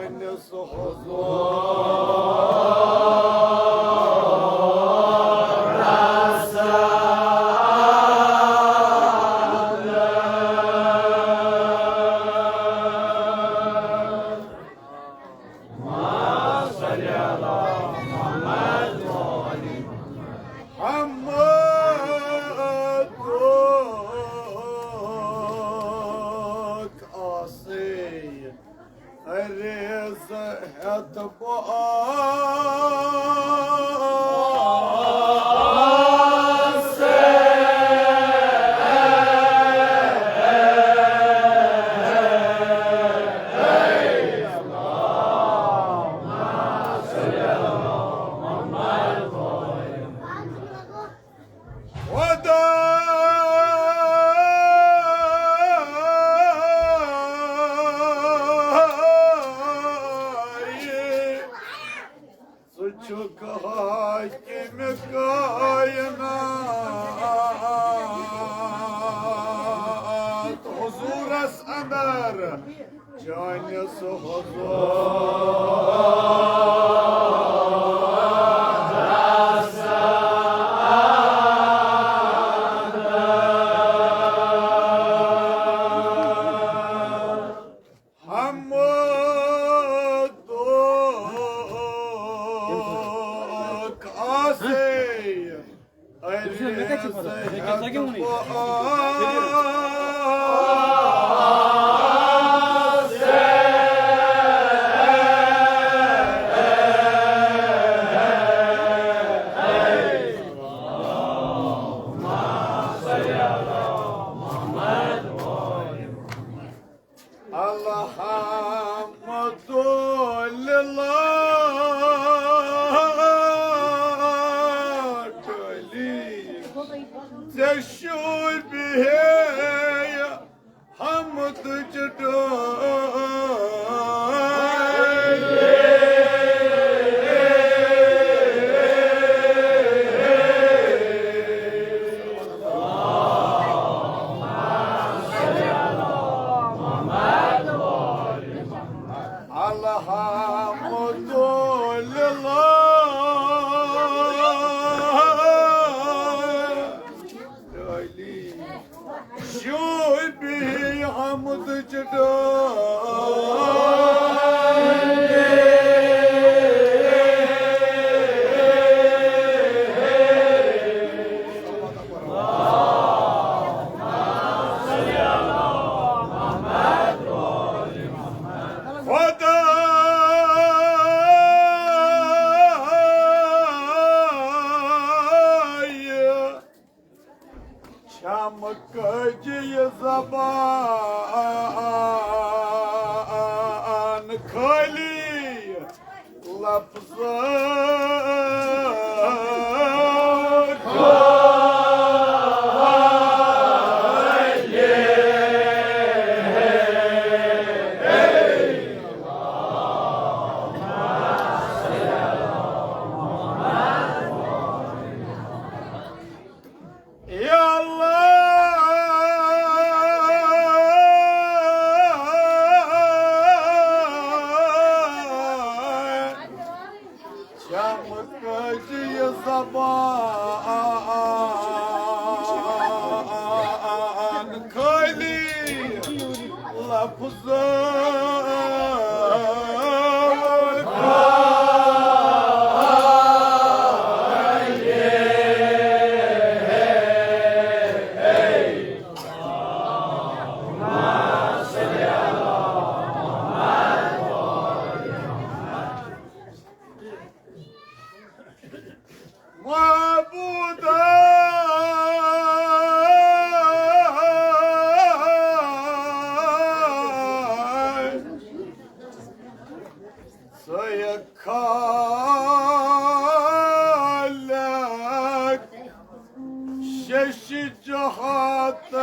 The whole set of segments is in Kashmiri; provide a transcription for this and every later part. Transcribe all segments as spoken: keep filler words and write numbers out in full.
حضورس حمدک آسے عرض ہیت بہ آسے۔ خداے، ژٕ چھُکھ حاکم کائنات۔ حضورس اندر چٲنِس حضورس حمدک آسے۔ الحمد للہ، ٹٲلی ژےٚ شوٗبہِ ہے حمدٕچ ٹٲلۍ۔ الحمد للہ۔ شوٗبہِ حمدٕچ ٹٲلۍ۔ خداے، چھم کٔج یہِ زبان خٲلی لفظ۔ یا اللہ، چھم کٔج یہِ زبان خٲلی لفظ۔ معبودہ، سید خالق، شش جہات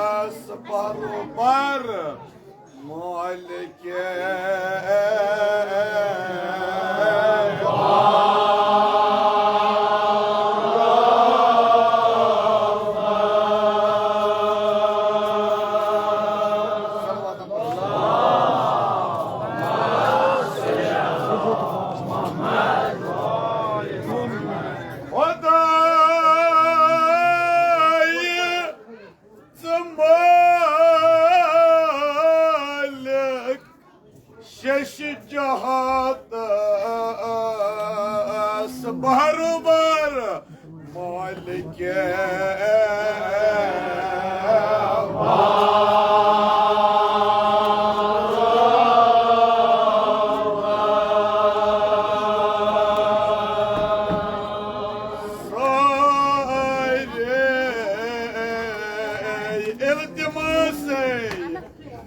اس بروبر مالک۔ جہاتس بہروبر مالک سارے التماسے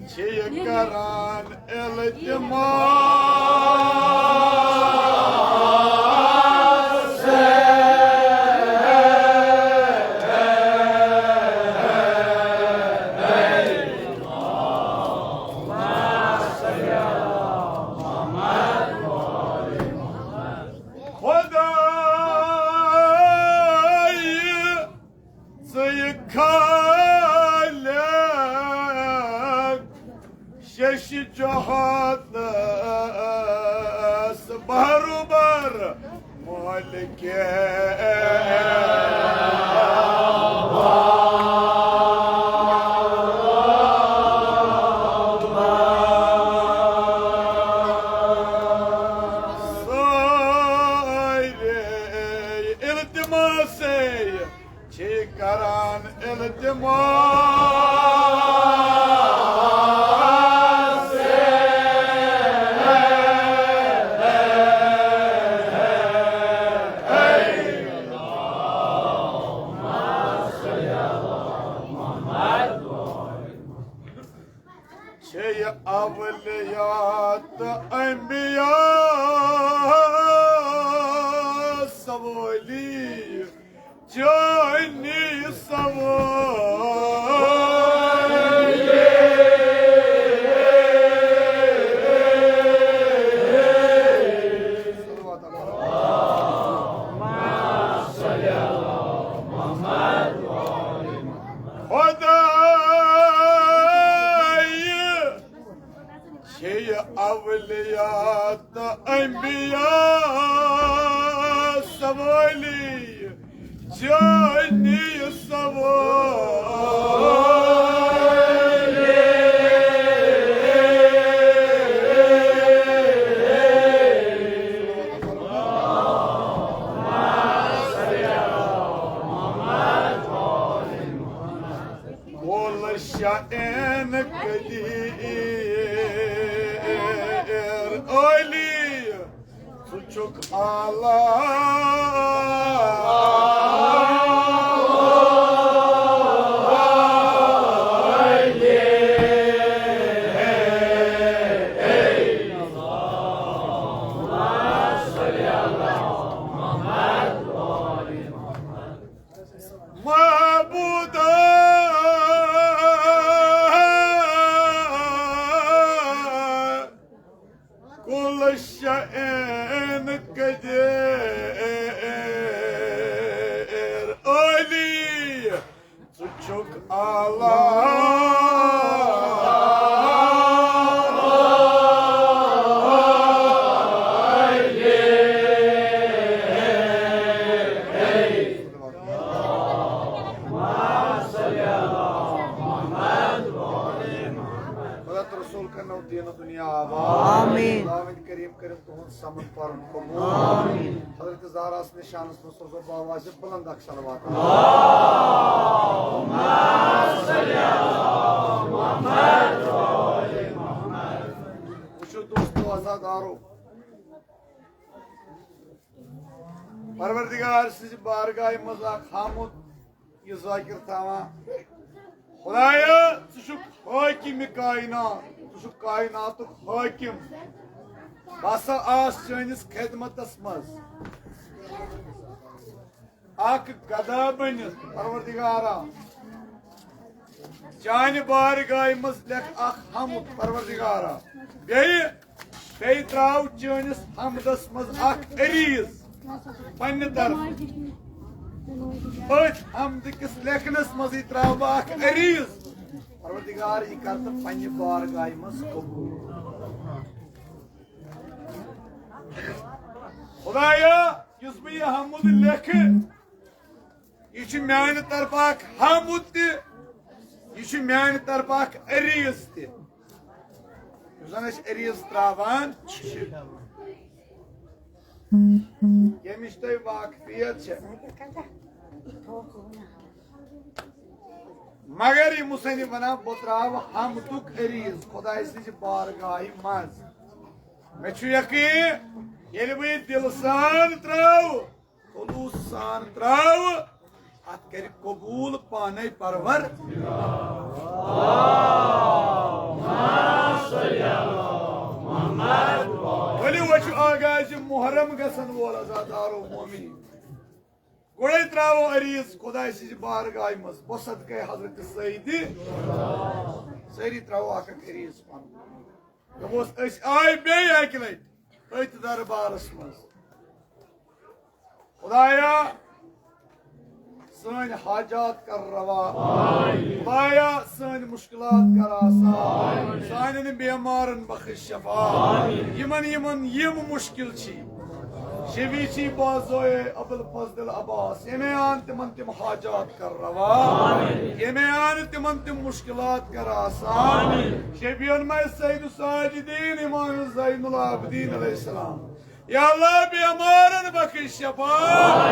چھِ یہِ کران التماس۔ خدایہِ ژٕ یہِ خالق شش جہاتس بہروبر مالک سارے التماسے چھِ کران التماس۔ چھِ یہِ اولیاء تہٕ انبیاء سوٲلی چٲنی سوٲلی۔ خدایہِ چھِ یہِ اولیاء تہٕ انبیاء سوٲلی چٲنی سوٲلی۔ کُل شیء قدیر عٲلی، ژٕ چھُکھ اعلیٰ۔ معبودا، کُل شیء قدیر عٲلی، ژٕ چھُکھ اعلیٰ۔ خدا تہٕ رسول کرنو دین و دنیا آباد۔ آمین۔ خداوند کریم کٔرِن تُہُنٛد سمن پرُن قبول۔ آمین۔ حضرت زہرا سٕنٛدِس شانس منٛز سوزو بہٕ آوازِ بلند اکھ صلوات۔ وٕچھِو دوستو عزادارو، پروردگار سٕنٛزِ بارگاہہِ منٛز اکھ حمد، یہِ ذٲکِر تھاوان۔ خدایا، ژٕ چھُکھ حٲکِم کائنات، ژٕ چھُکھ کائناتُک حٲکِم۔ بہٕ ہسا آس چٲنِس خدمتس منٛز اکھ گدا بٔنِتھ، پروردگارا۔ چانہِ بارگاہہِ منٛز لیکھ اکھ حمد، پروردگارا۔ بیٚیہِ، بیٚیہِ ترٛاو چٲنِس حمدس منٛز اکھ عریٖض پننہِ طرفہٕ۔ أتھۍ حمدٕ کِس لیکھنس منٛزٕے ترٛاو بہٕ اکھ عریٖض۔ پروردگار، یہِ کر تہٕ پننہِ بارگاہہِ منٛز قبول۔ خدایا، یُس بہٕ یہِ حمد لیکھٕ، یہِ چھُ میانہِ طرفہٕ اکھ حمد تہِ، یہِ چھُ میانہِ طرفہٕ اکھ عریٖض تہِ۔ زن أسۍ عریٖض تراوان چھِ، ییٚمِچ تۄہہِ واقفیت چھےٚ۔ مگر یہِ مصنف ونان، بہٕ تراوٕ حمدُک عریٖض خۄداے سٕنٛزِ بارگاہہِ منٛز۔ مےٚ چھُ یقیٖن، ییٚلہِ بہٕ یہِ دِلہٕ سان تراوٕ، خلوص سان تراوٕ، اتھ کرِ قبول پانے پرور۔ ؤلِو، وۄنۍ چھُ آغازِ محرم گژھن وول، عزادارو مومنین۔ گۄڈے تراوو عریٖض خۄداے سٕنٛزِ بارگاہہِ منٛز، بصدقے حضرت سیدِ۔ سٲری تراوو اکھ اکھ عریٖض پنُن۔ دوٚپمَس، أسۍ آے بیٚیہِ اَکہِ لَٹہِ أتھۍ دربارَس منٛز۔ خدایا، سٲنۍ حاجات کر روا۔ خدایا، سٲنۍ مُشکِلات کر آسان۔ سانٮ۪ن بیمارَن بخش شفا۔ یِمَن، یِمَن یِم مُشکِل چھِ، شفیع چھی بازوئے ابوالفضل عباس، ییٚمے آن تِمَن تِم حاجات کر روا۔ ییٚمے آن تِمَن تِم مُشکِلات کر آسان۔ شفیعن منٛز سید الساجدین امام زین العابدین علیہ السلام۔ یا اللہ، بیمارن بخش شفا۔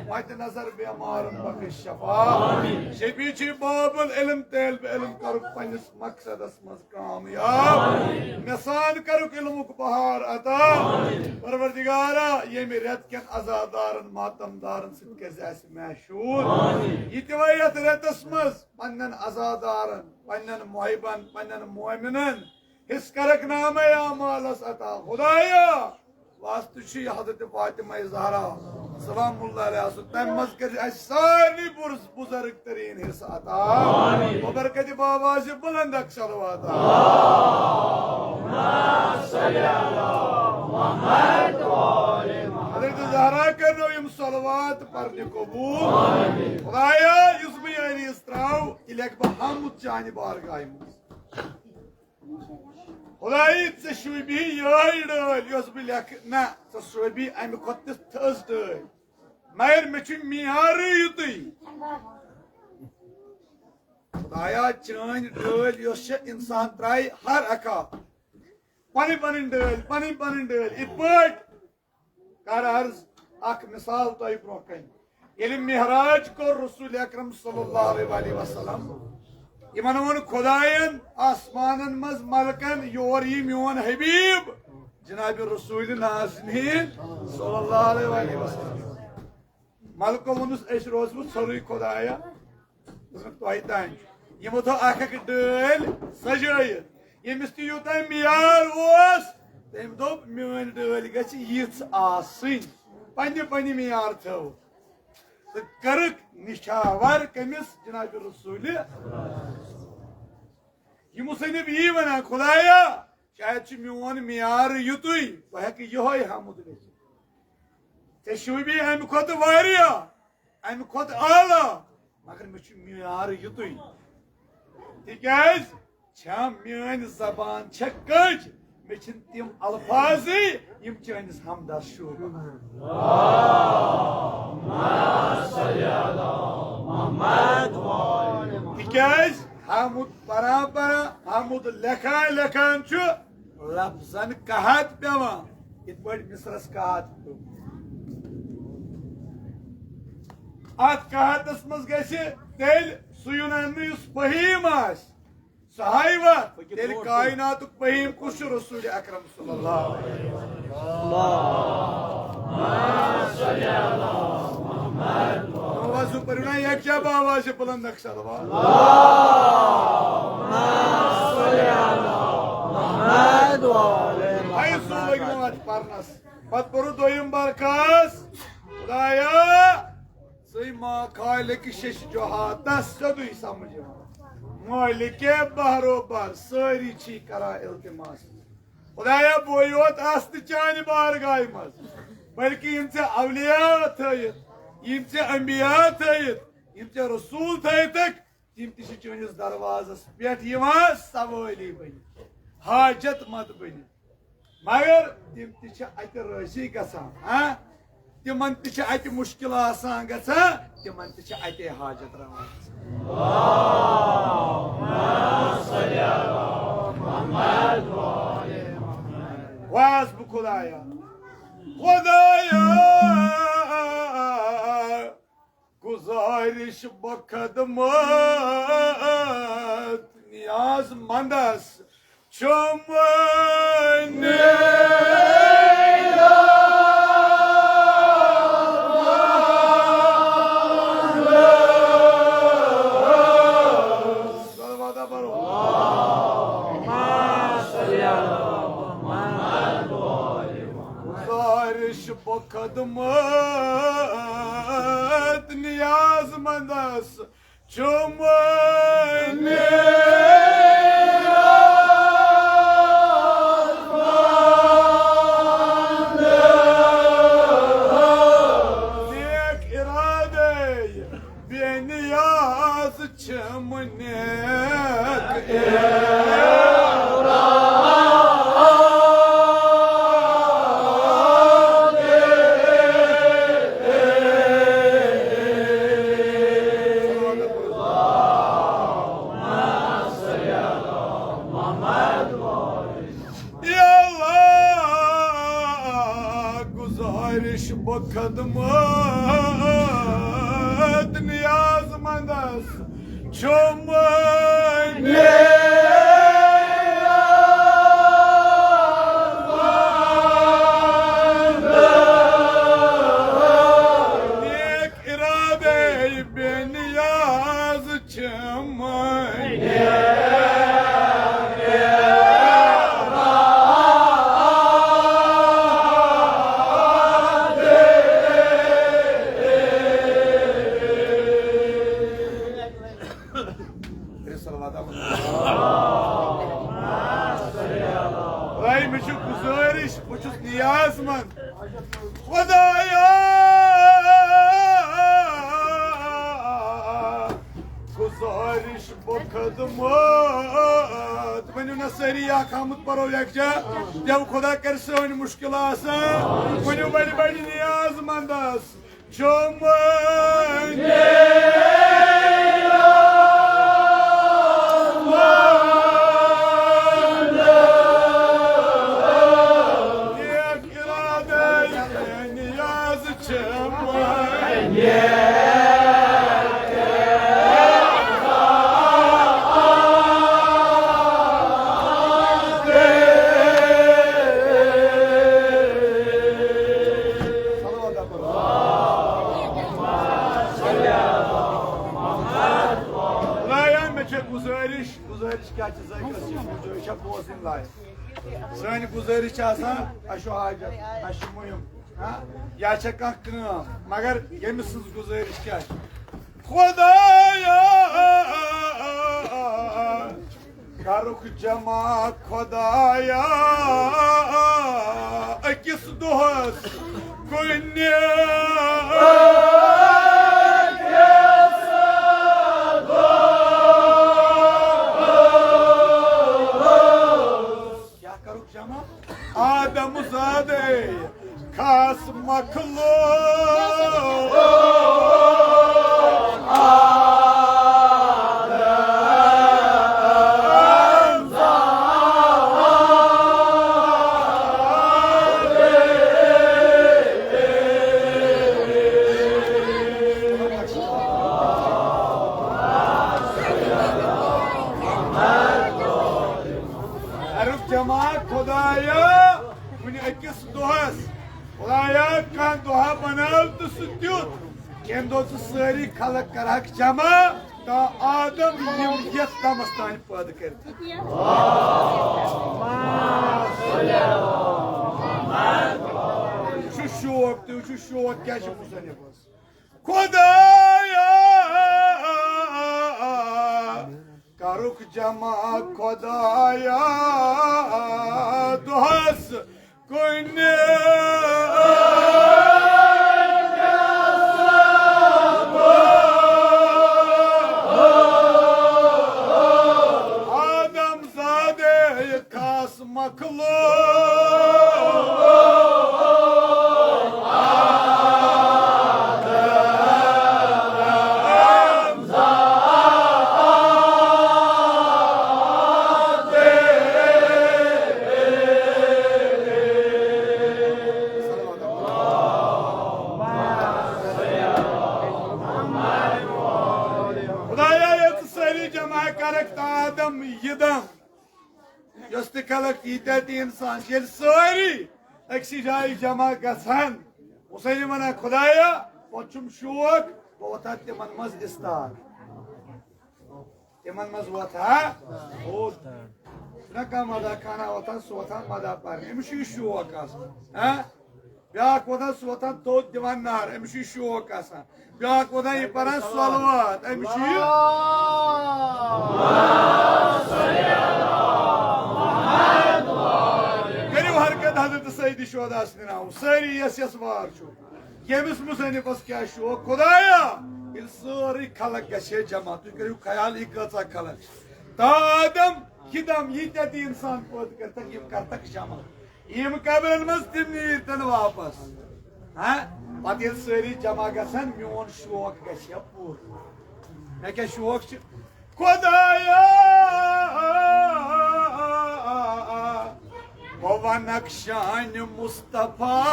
پتہ نظر بیمارن بخش شفا۔ شفیع چھی باب العلم، طالب علم کرُکھ پننِس مقصدس منٛز کامیاب۔ مےٚ سان کرُکھ علمُک بہار عطا۔ پروردگارا، ییٚمہِ رٮ۪تہٕ کٮ۪ن عزادارن، ماتمدارن سۭتۍ کٔرزِ اسہِ محشور۔ یہِ تہِ وۄنۍ یتھ رٮ۪تس منٛز پننٮ۪ن عزادارن، پننٮ۪ن محبن، پننٮ۪ن مومنن حصہٕ کرکھ نامہ اعمالس عطا۔ خدایا، واسطہٕ چھُ حضرت فاطمہ زہرا سلام اللہ علیہ سُنٛد، تمہِ منٛز کٔرۍ اسہِ سارنٕے بُرز-، بُزرگ تریٖن حصہٕ عطا۔ ببرکت بابا زِ بلند اکھ صلوات۔ حضرت زہرا کرنو یِم صلوات پرنہِ قبول۔ خدایا، یُس بہٕ یہِ عریٖض تراو، یہِ لیکھٕ بہٕ حمد چانہِ بارگاہہِ منٛز۔ خدایی، ژےٚ شوٗبی یِہوٚے ڈٲلۍ یۄس بہٕ لیکھٕ۔ نہ، ژےٚ شوٗبی اَمہِ کھۄتہٕ تہِ تھٔز ڈٲلۍ۔ مگر مےٚ چھُ معیارٕے یُتُے۔ خدایا، چٲنۍ ڈٲلۍ یۄس چھےٚ، اِنسان ترٛایہِ ہر اکھ اکھ پنٕنۍ پنٕنۍ ڈٲلۍ، پنٕنۍ پنٕنۍ ڈٲلۍ۔ یِتھ پٲٹھۍ کر عرض اکھ مثال تۄہہِ برونٛہہ کنہِ۔ ییٚلہِ معراج کوٚر رسول اکرم صلی اللہ علیہ وآلہ وسلم، یِمن ووٚن خداین آسمانن منٛز ملکن، یور یی میون حبیب جناب رسول نازنین صلی اللہ علیہ وآلہ وسلم۔ ملکو ووٚنُس، أسۍ روزوٕ ژھوٚرُے خدایا۔ دوٚپُکھ، تۄہہِ تام۔ یِمو تھٲو اکھ اکھ ڈٲلۍ سجٲیِتھ۔ ییٚمِس تہِ یوٗتاہ معیار اوس، تٔمۍ دوٚپ، میٲنۍ ڈٲلۍ گژھِ یِژھ آسٕنۍ۔ پننہِ پننہِ معیار تھٲو۔ تہٕ کٔرٕکھ نِشاور کٔمِس؟ جناب رسول۔ یہِ مصنف یی ونان، خدایا، شاید چھُ میون معیار یُتُے، بہٕ ہٮ۪کہٕ یِہوٚے حمد لیکھِتھ۔ ژےٚ شوٗبی اَمہِ کھۄتہٕ واریاہ، اَمہِ کھۄتہٕ اعلیٰ، مگر مےٚ چھُ معیار یُتُے۔ تِکیٛازِ چھےٚ میٲنۍ زبان چھےٚ کٔج، مےٚ چھِنہٕ تِم الفاظٕے یِم چٲنِس حمدس شوٗبان۔ تِکیٛازِ حمد پران پران، حمد لیکھان لیکھان چھُ لفظن قحط پٮ۪وان، یِتھ پٲٹھۍ مصرس قحط پیوٚو۔ اتھ قحطس منٛز گژھِ تیٚلہِ سُہ یُن اننہٕ یُس فہیم آسہِ، سُہ ہاوِ وتھ۔ تیٚلہِ کائناتُک فہیم کُس چھُ؟ رسول اکرم صلی اللہ علیہ وسلم۔ آواز پٔرِو نا یکجا آوازِ بلند اکھ صلوات۔ ہاے سُہ لٔگۍ نہٕ اتھ پرنس۔ پتہٕ پوٚرُن دوٚیِم برکاس، خدایا، ژٕے ما خالق شش جہاتس سیوٚدُے سمجھ یِوان۔ مالک بحر و بر سٲری چھی کران التماس۔ خدایا، بہٕ یوت آسہٕ نہٕ چانہِ بارگاہہِ منٛز، بلکہِ یِم ژےٚ اولیاء تھٲیِتھ، یِم ژےٚ انبیاء تھٲیِتھ، یِم ژےٚ رسول تھٲیِتھٕکۍ، تِم تہِ چھِ چٲنِس دروازس پٮ۪ٹھ یِوان سوٲلی بٔنِتھ، حاجت مند بٔنِتھ۔ مگر تِم تہِ چھِ اتہِ رٲضی گژھان، ہاں؟ تِمن تہِ چھِ اتہِ مُشکل آسان گژھان، تِمن تہِ چھِ اتے حاجت روا گژھان۔ خدایا، خدایا، گزارش بہ خدمت نیاز مندس، چمن۔ گزارش بہ خدمت نیاز مندس، چمن۔ نیک ارادے بے نیاز چھم نیک ارادے۔ یا اللہ، گزارش بہ خدمت نیاز مندس، چمن۔ نیک ارادے بے نیاز چھم۔ خداے، مےٚ چھِ گُزٲرِش، بہٕ چھُس نیاز منٛد۔ خدایا، گزارش بہ خدمت۔ ؤنِو نا سٲری اکھ آمُت پرو یکجا۔ دیو خدا کر سٲنۍ مشکل آسان۔ ؤنِو بڑِ بڑِ نیاز مندس۔ چمن۔ نیک ارادے بے نیاز چھم۔ خدایا، مےٚ چھےٚ گُزٲرِش، گُزٲرِش کیٛاہ چھِ زٲیِج؟ یہِ چھےٚ بوزٕنۍ لایق۔ سٲنۍ گُزٲرِش چھِ آسان، اَسہِ چھُ حاجت، اَسہِ چھُ مُہِم، ہاں؟ یا چھےٚ کانٛہہ کٲم، مگر ییٚمہِ سٕنٛز گُزٲرِش کیٛاہ چھِ؟ خدایا، کرُکھ جمع خدایا أکِس دۄہس کُنہِ۔ کیٛاہ کرُکھ جمع؟ آدم زادے خاص مخلوق۔ عرب جماعت خدایا، کُنہِ أکِس دۄہس خدایا، کانٛہہ دۄہا بناو تہٕ سُہ تیُتھ، ییٚمہِ دۄہ ژٕ سٲری خلق کرہکھ جمع، تا آدم یِم یتھ دمس تام پٲدٕ کٔرِتھ۔ یہِ چھُ شوق، تُہۍ وٕچھِو شوق کیٛاہ چھُ مُصنِفس۔ خدایا، کرُکھ جمع خدایا، دۄہس کُنہِ۔ آدم زادے خاص مخلوق۔ یۄس تہِ خلق، ییٖتیٛاہ تہِ اِنسان چھِ، ییٚلہِ سٲری أکسٕے جایہِ جمع گژھن، حسینہِ وَنان، "خۄدایا، پوٚت چھُم شوق، بہٕ وۄتھٕ ہا تِمن منٛز استاد، تِمن منٛز وۄتھٕ ہا تھوٚد۔" چھُنہ کانٛہہ مداح خانہ وۄتھان، سُہ وۄتھان مداح پرنہِ، أمِس چھُ یہِ شوق آسان، ہاں؟ بیٛاکھ وۄتھان، سُہ وۄتھان تھوٚد دِوان نعرٕ، أمِس چھُ یہِ شوق آسان۔ بیٛاکھ وَنان، یہِ پَران صلوات، أمِس چھُ یہِ۔ کٔرِو حرکت حضرت سید شہدا سٕنٛدِ ناوٕ، سٲری یَس یَس وار چھُ۔ ییٚمِس مُصنِفَس کیٛاہ شوق، خۄدایا، ییٚلہِ سٲرٕے خلق گژھِ ہے جمع، تُہۍ کٔرِو خیال، یہِ کۭژاہ خلق چھِ۔ تا آدم، خدم، ییٖتیٛاہ تہِ اِنسان پٲدٕ کٔرتَکھ، یِم کَرتَکھ جمع۔ یِم قبرن منٛز تِم نیٖرتن واپس۔ ہاں؟ پتہٕ ییٚلہِ سٲری جمع گژھن، میون شوق گژھِ ہا پوٗرٕ۔ مےٚ کیٛاہ شوق چھُ؟ خۄدایا، بہٕ ونکھ شانہِ مصطفیٰ۔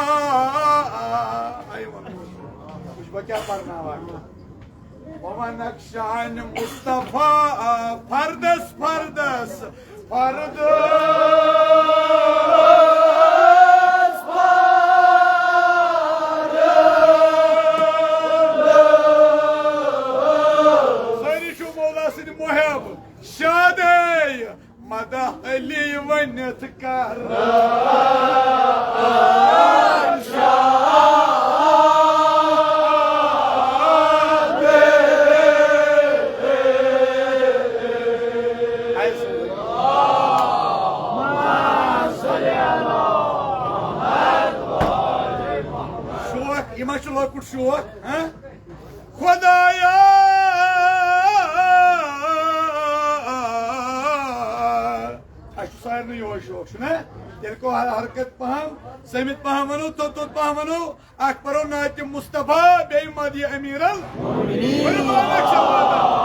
آے ووٚنمُت۔ وٕچھ بہٕ کیٛاہ پرناوان۔ بہٕ ونکھ شانہِ مصطفیٰ فردس فردس، فردس فردس۔ سٲری چھِو مولا سٕنٛدۍ محب، شادے۔ مدح علی ؤنِتھ کر۔ شوق، یہِ ما چھُ لۄکُٹ شوق، ہاں؟ خۄدایا، اَسہِ چھُ سارنٕے یِہوٚے شوق، چھُنہ؟ تیٚلہِ گوٚو حر-، حرکت پہم، سٔمِتھ پہم وَنو، توٚت توٚت پہم وَنو، اکھ پَرو نعتِ مصطفیٰ، بیٚیہِ مدحِ امیر ال-، ؤنِو مبارک شفاعت۔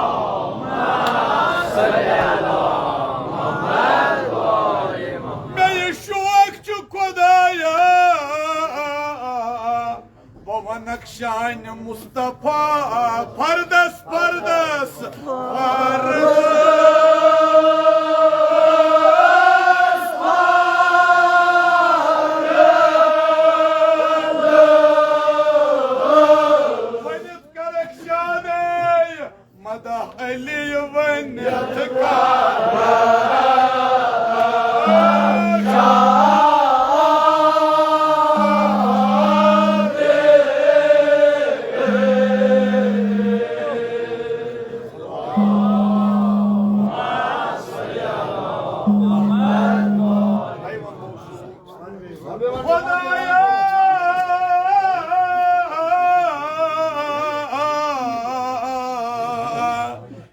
مےٚ یہِ شوق چھُ خۄدایا، بہٕ وَنکھ شانہِ مصطفیٰ فردس فردس، فردس فردس۔ ؤنِتھ کرکھ شادے۔ مدح علی ؤنِتھ کر۔ خۄدایا،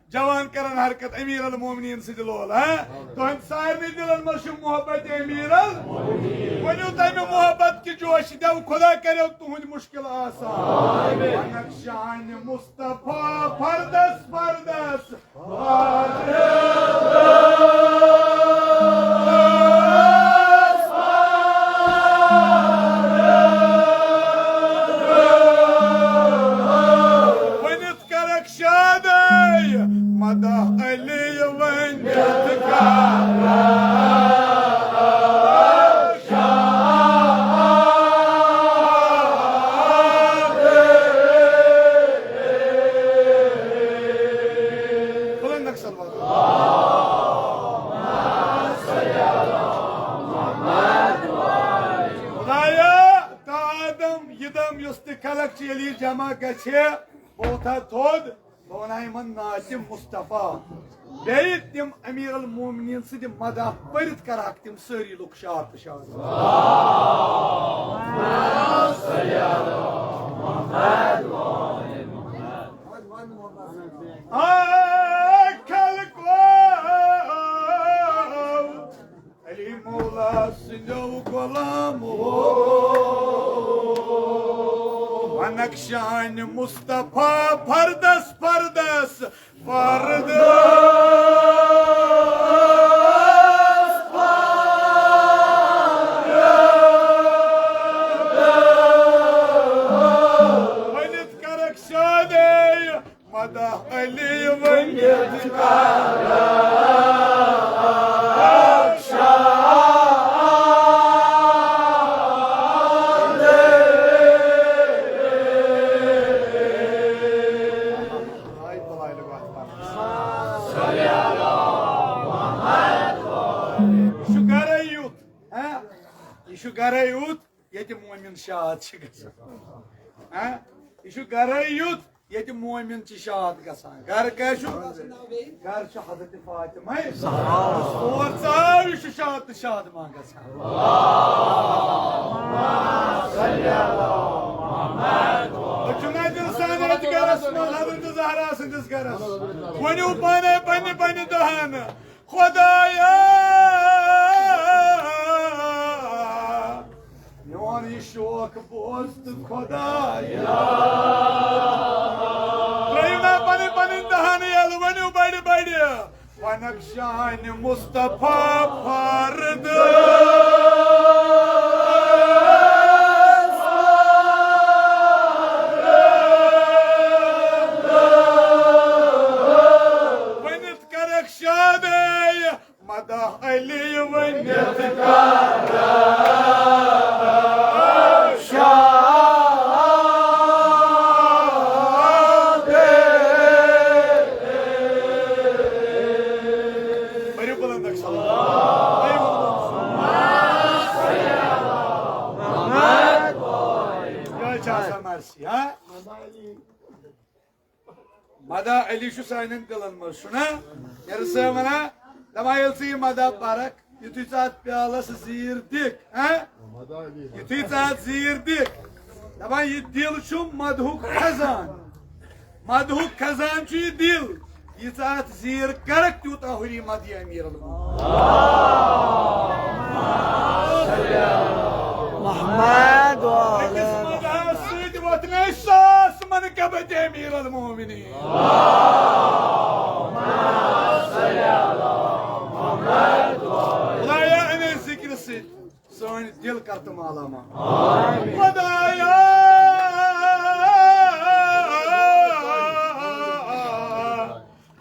جوان کرن حرکت امیر المومنین سٕنٛدِ لول، ہاں؟ تُہنٛد سارنٕے دِلن منٛز چھُ محبت امیر ال-، ؤنِو تمہِ محبت کہِ جوشہِ، دٮ۪و خۄدا کریو تُہنٛدۍ مُشکل آسان۔ ونکھ شانہِ مصطفیٰ فردس فردس۔ ؤنِتھ کرکھ شادے، مدح علی ؤنِتھ کرکھ شادے۔ بلند نقصل واتو۔ خدایا، تا آدم، یہِ دم، یُس تہِ خلق چھِ، ییٚلہِ یہِ جمع گژھِ، بہٕ وۄتھٕ ہا تھوٚد، بہٕ وَنہٕ ہا یِمن نعتِ مصطفیٰ۔ بیٚیہِ تِم امیر المومنین سٕنٛدِ مدح پٔرِتھ کرہکھ تِم سٲری لُکھ شاد تہٕ شاد۔ آ خلقو، علی مولا سٕنٛدیو غلامو، ونکھ شانہِ مصطفیٰ فردس فردس، فردس فردس۔ ؤنِتھ کرکھ شادے، مدح علی ؤنِتھ کرکھ شادے۔ یہِ چھُ گرے یُتھ، ہا؟ یہِ چھُ گرے یُتھ، ییٚتہِ مومِن شاد چھِ گژھان۔ ہا؟ یہِ چھُ گرے یُتھ، ییٚتہِ مومِن چھِ شاد گژھان۔ گرٕ کیٛاہ چھُ؟ گرٕ چھُ حضرت فاطمہ۔ اور ژاو، یہِ چھُ شاد تہٕ شادمان گژھان۔ جنید انسان یتھ گرس منٛز، حضرت زہرا سٕنٛدِس گرس، ؤنِو پانے پننہِ پننہِ دہانہٕ، خدایا، میون یہِ شوق بوز تہٕ خدایا۔ ترٛٲیِو نا پنٕنۍ پنٕنۍ دہانہٕ یَلہٕ، ؤنِو بڑِ بڑِ۔ ونک شانہِ مصطفیٰ فرد۔ ؤنِتھ کرکھ شادے، مدح علی ؤنِتھ کرکھ شادے۔ پٔرِو بلند اکھ صلوات۔ یِہوٚے چھِ آسان مرثی، ہا؟ مدح علی چھُ سانٮ۪ن دِلن منٛز، چھُنا؟ ییٚلہِ سُہ وَنان، دَپان، ییٚلہِ ژٕ یہِ مدح پَرَکھ، یُتھُے ژٕ اَتھ پیالَس زیٖر دِکھ، ہا؟ یُتھُے ژٕ اَتھ زیٖر دِکھ، دَپان، یہِ دِل چھُ مدحُک خزان۔ مدحُک خزان چھُ یہِ دِل۔ ییٖژاہ اَتھ زیٖر کَرَکھ، تیوٗتاہ ہُری مدحِ امیر المومنین۔ محمد أکِس مدحَس سۭتۍ وۄتھنَے ساس منقبت امیر المومنین۔ خدایا، اَمے ذِکرِ سۭتۍ سٲنۍ دِل کر تہٕ مالا مال۔ خدایا،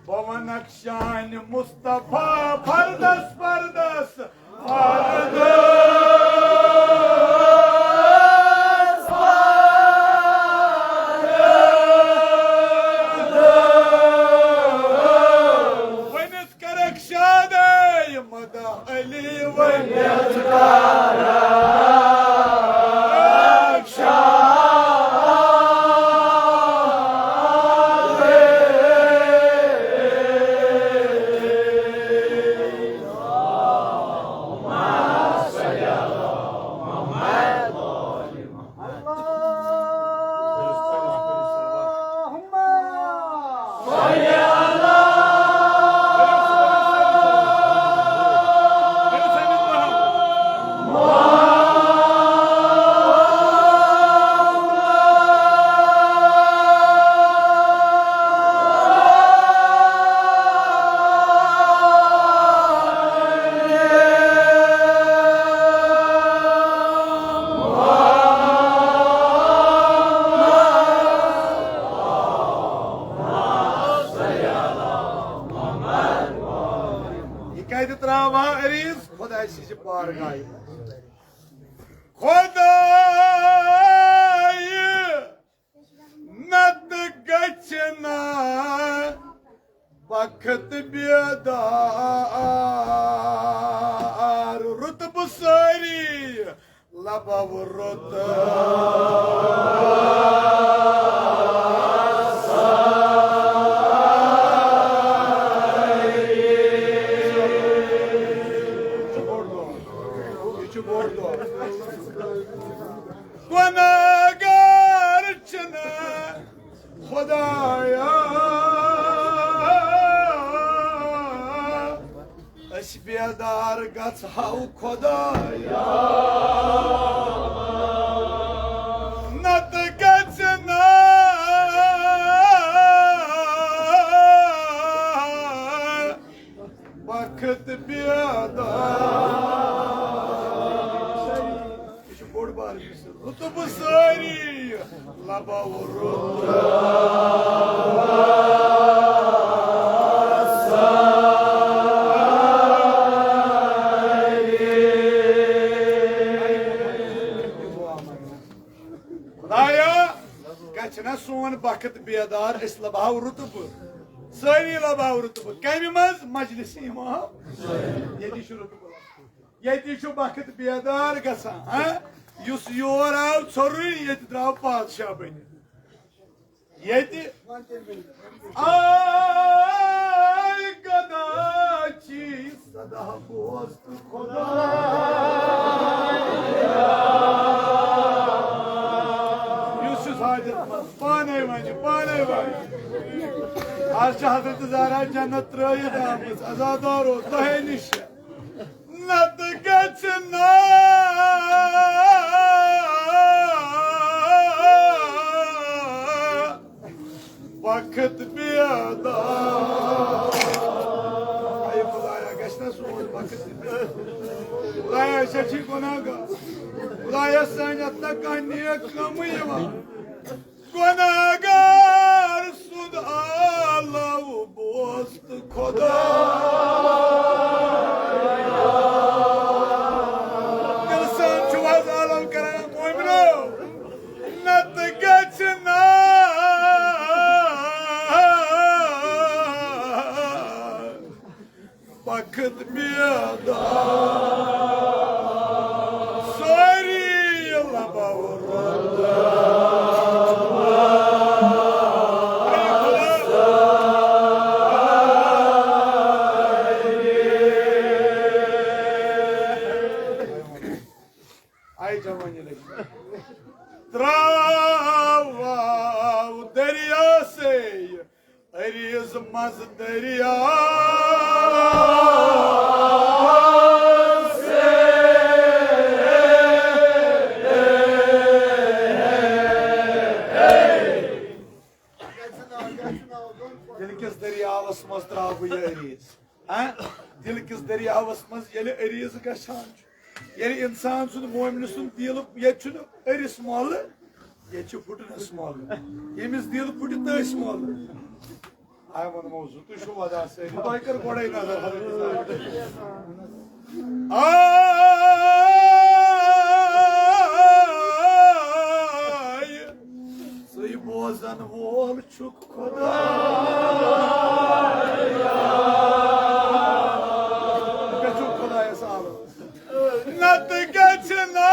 بہٕ وَنکھ شانہِ مصطفیٰ فردس، فردس، فردس، فردس۔ ؤنِتھ کرکھ شادے، مدح علی ؤنِتھ کرکھ شادے۔ اللهم صل على یہِ کتہِ ترٛاوہا عریٖض خۄداے سٕنٛزِ بارگاہہِ منٛز؟ خۄداے، نتہٕ گژھِ نا بخت بیدار، رُتبہٕ سٲری لبو رُت۔ یہِ چھُ بوٚڑ دۄہ۔ گۄناہگار چھِنہٕ خۄدایا، أسۍ بیدار گژھہو خۄدایا۔ نتہٕ گژھِ نا بخت بیدار۔ یہِ چھُ بوٚڑ بار مِثال۔ رُتبہٕ سٲری لبو رُت۔ خدایا، گژھِ نا سون بخت بیدار، أسۍ لبہو رُتبہٕ۔ سٲری لبہو رُتبہٕ۔ کمہِ منٛز؟ مجلس امام۔ ییٚتی چھُ رُتبہٕ۔ ییٚتی چھُ بخت بیدار گژھان، ہاں؟ یُس یور آو ژھوٚرُے، ییٚتہِ درٛاو پادشاہ بٔنِتھ۔ ییٚتہِ آے گدا چی صدا بوز تہٕ خدا۔ یُس چھُ حاجت منٛد، پانے ونہِ، پانے ونہِ۔ از چھِ حضرت زہرا جنت ترٲیِتھ آمٕژ، عزادار اوس تۄہے نِش۔ نتہٕ گژھِ نا وقت بیدار۔ اے خدایا، گژھِ نا سون وقت بیدار؟ خدایا، أسۍ چھِ گۄناہ گار۔ خدایا، سانہِ اَتھ نہ کانٛہہ نیک کٲمٕے یِوان۔ گۄناہگار سُنٛد آلو بوز تہٕ خۄدایا۔ دِلہٕ سان چھُو حظ آلو کران مومنو؟ نتہٕ گژھِ نا وقت بیدار۔ سٲری لبو رۄد۔ آے جوانی لگی۔ تراو آو دریا سے عریض مز دریا سے۔ دل کس دریاوس مز تراو بہٕ یہِ عریض۔ ہاں؟ دل کس دریاوس مز ییٚلہِ عریض گژھان چھُ، ییٚلہِ انسان سُنٛد، مومنہٕ سُنٛد دل، ییٚتہِ چھُنہٕ أرِس مۄلہٕ، ییٚتہِ چھُ پھُٹنَس مۄلہٕ۔ ییٚمِس دِل پھُٹہِ، تٔسۍ مۄلہٕ۔ آے ووٚن موضوع، تُہۍ چھِو وَدان سٲری۔ تۄہہِ کٔر گۄڈَے نظر حضرت صاحب۔ آے، سُے بوزن وول چھُکھ خۄدایا۔ گژھِو خۄدایَس حوالہٕ۔ نتہٕ گژھِ نا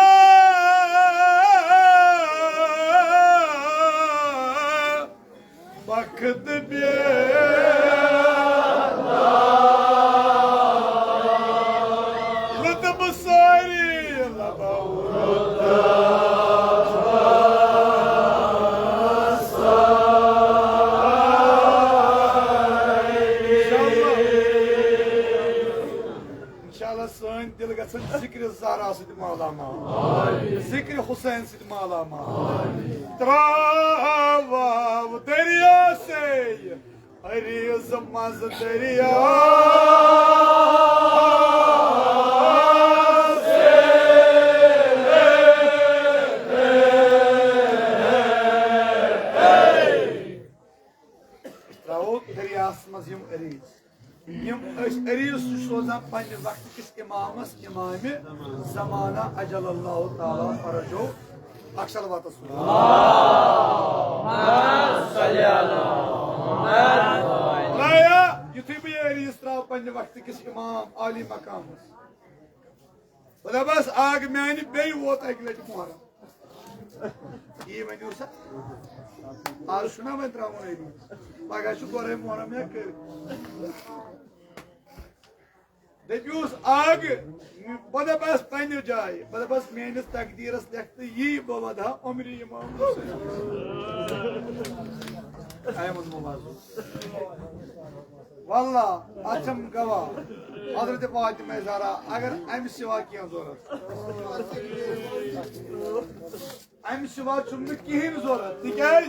وقت بیدار۔ لطف سٲری لبو رۄد۔ انشاءاللہ۔ انشاءاللہ سٲنۍ دِل گژھن ذکر زہرا سۭتۍ مالا مال، ذکر حسین سۭتۍ مالا مال۔ تراو آو دریا سے عریض مز دریا سے۔ تراوو دریاہس منٛز یِم عریض۔ یِم أسۍ عریض چھِ سوزان پننہِ وقتہٕ کِس امامس، امام زمانہ عجل اللہ تعالیٰ فرجہ۔ اکھ صلوات رسول۔ لایا، یُتھُے بہٕ یہِ عریض تراو پننہِ وقتہٕ کِس امام عالی مقامس، بہٕ دپس، اکھ میانہِ بیٚیہِ ووت اکہِ لٹہِ محرم۔ یی ؤنِو سا، آز چھُنہ وۄنۍ ترٛاوُن أتی، پگاہ چھُ گۄڈَے محرم یا کٔرۍ۔ دٔپِوس، اکھ، بہٕ دپس پننہِ جایہِ، بہٕ دپس، میٲنِس تقدیرس لیکھ تہٕ یی بہٕ ودٕ ہا عمرِ امام حسین۔ اے ووٚن مےٚ وۄنۍ۔ واللہ، اتھ چھم گواہ حضرت فاطمہ زہرا، اگر امہِ سوا کینٛہہ ضروٗرت، امہِ سوا چھُم نہٕ کِہیٖنۍ ضروٗرت، تِکیٛازِ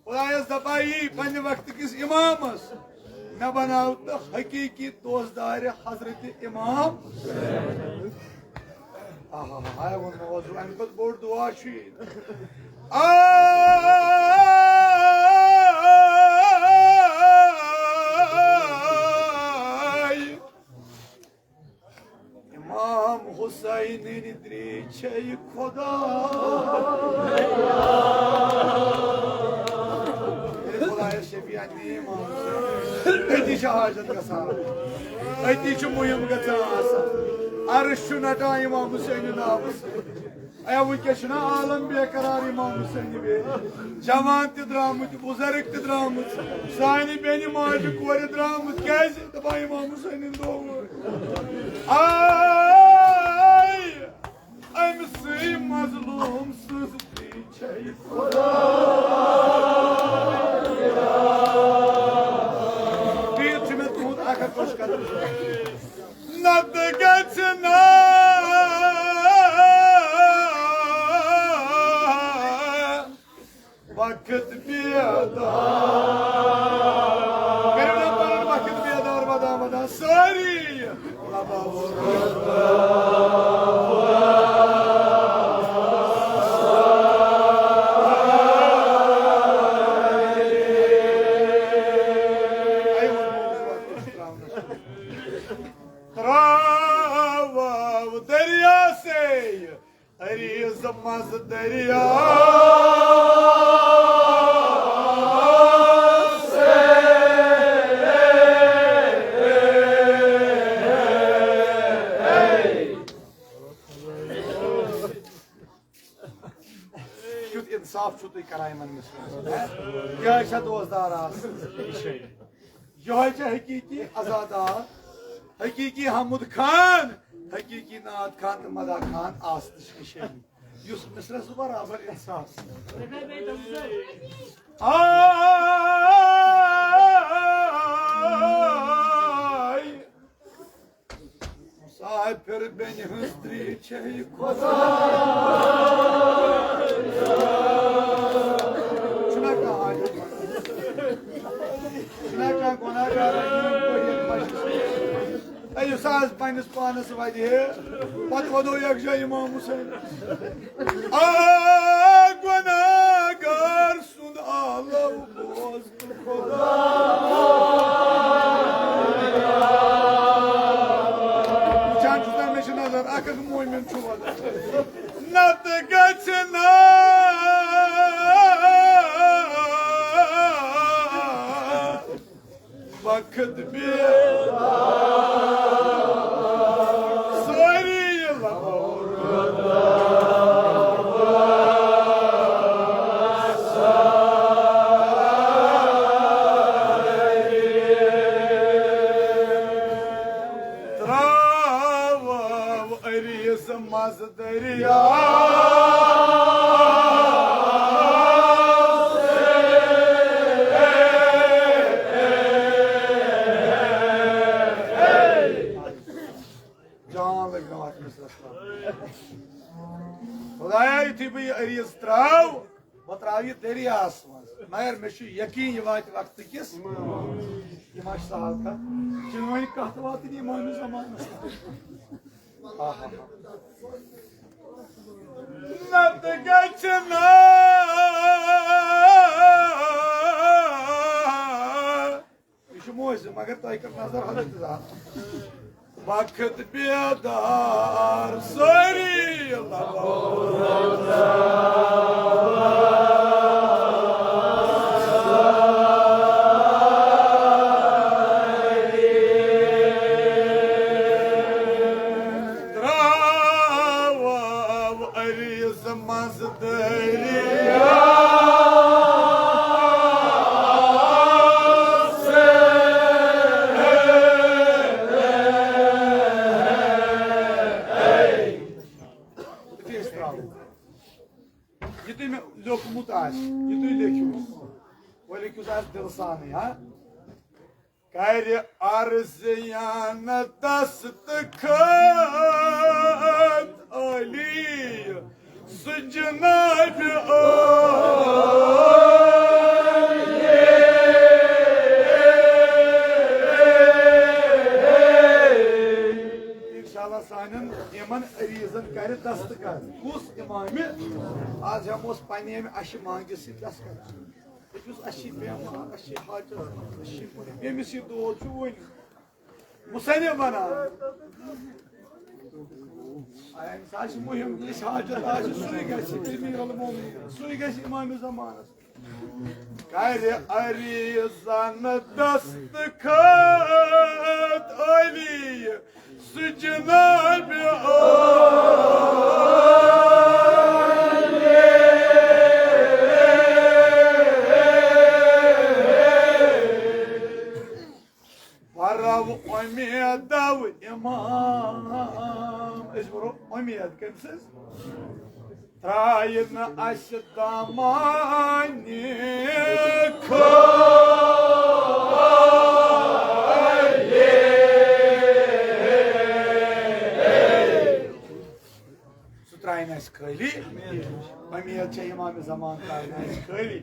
خۄدایس دپان یی پننہِ وقتہٕ کِس امامس، مےٚ بناو تہٕ حقیٖقی دوستدارِ حضرت امام۔ آہا، ہاے ووٚن موضوع، اَمہِ کھۄتہٕ بوٚڑ دُعا چھُ یہِ۔ آے امام حسینٕنۍ درٛے چھے خۄدا۔ اے خۄدایا شفیع میٲنۍ امام حسین۔ أتی چھِ حاجت گژھان، أتی چھُ مُہِم گژھان آسان۔ عرش چھُ نٹان امام حسین ناوٕ سۭتۍ۔ اے، وٕنکیٚس چھُنہ عالم بے قرار امام حسین بیٚیہِ؟ جوان تہِ درٛامٕتۍ، بُزرگ تہِ درٛامٕتۍ، سانہِ بیٚنہِ ماجہِ کورِ درٛامٕتۍ۔ کیٛازِ؟ دَپان امام حسینٕنۍ دۄہ وٲتۍ۔ آے، أمۍ سٕے مظلوم سٕنٛز تہِ چھے خدا۔ بیٚیہِ چھُ مےٚ تُہُنٛد اکھ اکھ کۄس کَتھ؟ نتہٕ گژھِ نا وقت بیدار۔ کٔرِو نا پنُن وقت بیدار ودان ودان سٲری۔ تراو دریا سے عریض مز دریا۔ کیُتھ انصاف چھُو تُہۍ کران یِمن مصرن سۭتۍ، ہہ؟ یِہوٚے چھا دوستدار آسان؟ یِہوٚے چھا حقیقی عزادار، حقیقی حمود خان، حقیقی نعت خان تہٕ مداح خان آسنٕچ نِشٲنی، یُس مصرس برابر انصاف۔ آے۔ مسافر بیٚنہِ ہٕنٛز ترٛیش چھے خۄدا۔ چھُنہ کانٛہہ حاجت منٛد؟ چھُنہ کانٛہہ گۄناہ گار؟ اے، یُس آز پننِس پانس ودِ ہے، پتہٕ ودو یکجا امام حسین۔ آ، گۄناہ گار سُنٛد آلو بوز۔ وٕچھان چھُس نا، مےٚ چھِ نظر، اکھ اکھ مومن چھُ وَدان۔ نتہٕ گژھِ نا وقت بیدار۔ سٲری لبو تراو عریض مز دریا۔ جان لٔگۍ مےٚ اَتھ مِصرَس منٛز۔ خۄدایا، یُتھُے بہٕ یہِ عریٖض ترٛاو، بہٕ ترٛاوٕ یہِ دٔریاہَس منٛز۔ مگر مےٚ چھُ یقیٖن، یہِ واتہِ وقتہٕ کِس، یہِ ما چھِ سہل کَتھ؟ چھِنہٕ وۄنۍ کَتھ واتٕنۍ یِمَن زمانَس منٛز۔ آہا۔ نتہٕ گژھِ نا۔ یہِ چھُ موزٕ، مگر تۄہہِ کٔر نظر حضرت زہرا۔ وقت بیدار سٲری لبو۔ تراو عریض مز دریا۔ یُتھُے أسۍ ترٛاوو، یہِ تُہۍ مےٚ لیوٚکھمُت آسہِ، یہِ تُہۍ لیکھِو، وۄنۍ لیکھِو سُہ آسہِ دِلہٕ سانٕے، ہا؟ کرِ عرض یا نہ دستخط علی سُہ جناب عالی۔ انشاءاللہ سانٮ۪ن یِمن عریٖضن کرِ دستخط۔ کُس امامِ؟ آز ہٮ۪موس پننہِ ییٚمہِ اَشہِ مانگہِ سۭتۍ دستخط۔ یُس اَسہِ چھِ بٮ۪مار، اَسہِ چھِ حاجت، اَسہِ چھِ ییٚمِس یہِ دود چھُ وٕنہِ مُصنِف وَنان۔ آ، أمِس آسہِ مُہِم، یُس حاجت آسہِ، سُے گژھِ أمیٖر المومنیٖن، سُے گژھِ اِمام زمانَس۔ کرِ عریضن دستخط علی سُہ جناب عالی۔ پرو اُمیدو امام۔ أسۍ پرو اُمید کٔمۍ سٕنٛز؟ ترٛایہِ نہٕ اَسہِ دامانہِ خٲلی۔ سُہ ترٛایہِ نہٕ اَسہِ خٲلی۔ اُمید چھےٚ امام زمان ترٛایہِ نہٕ اَسہِ خٲلی۔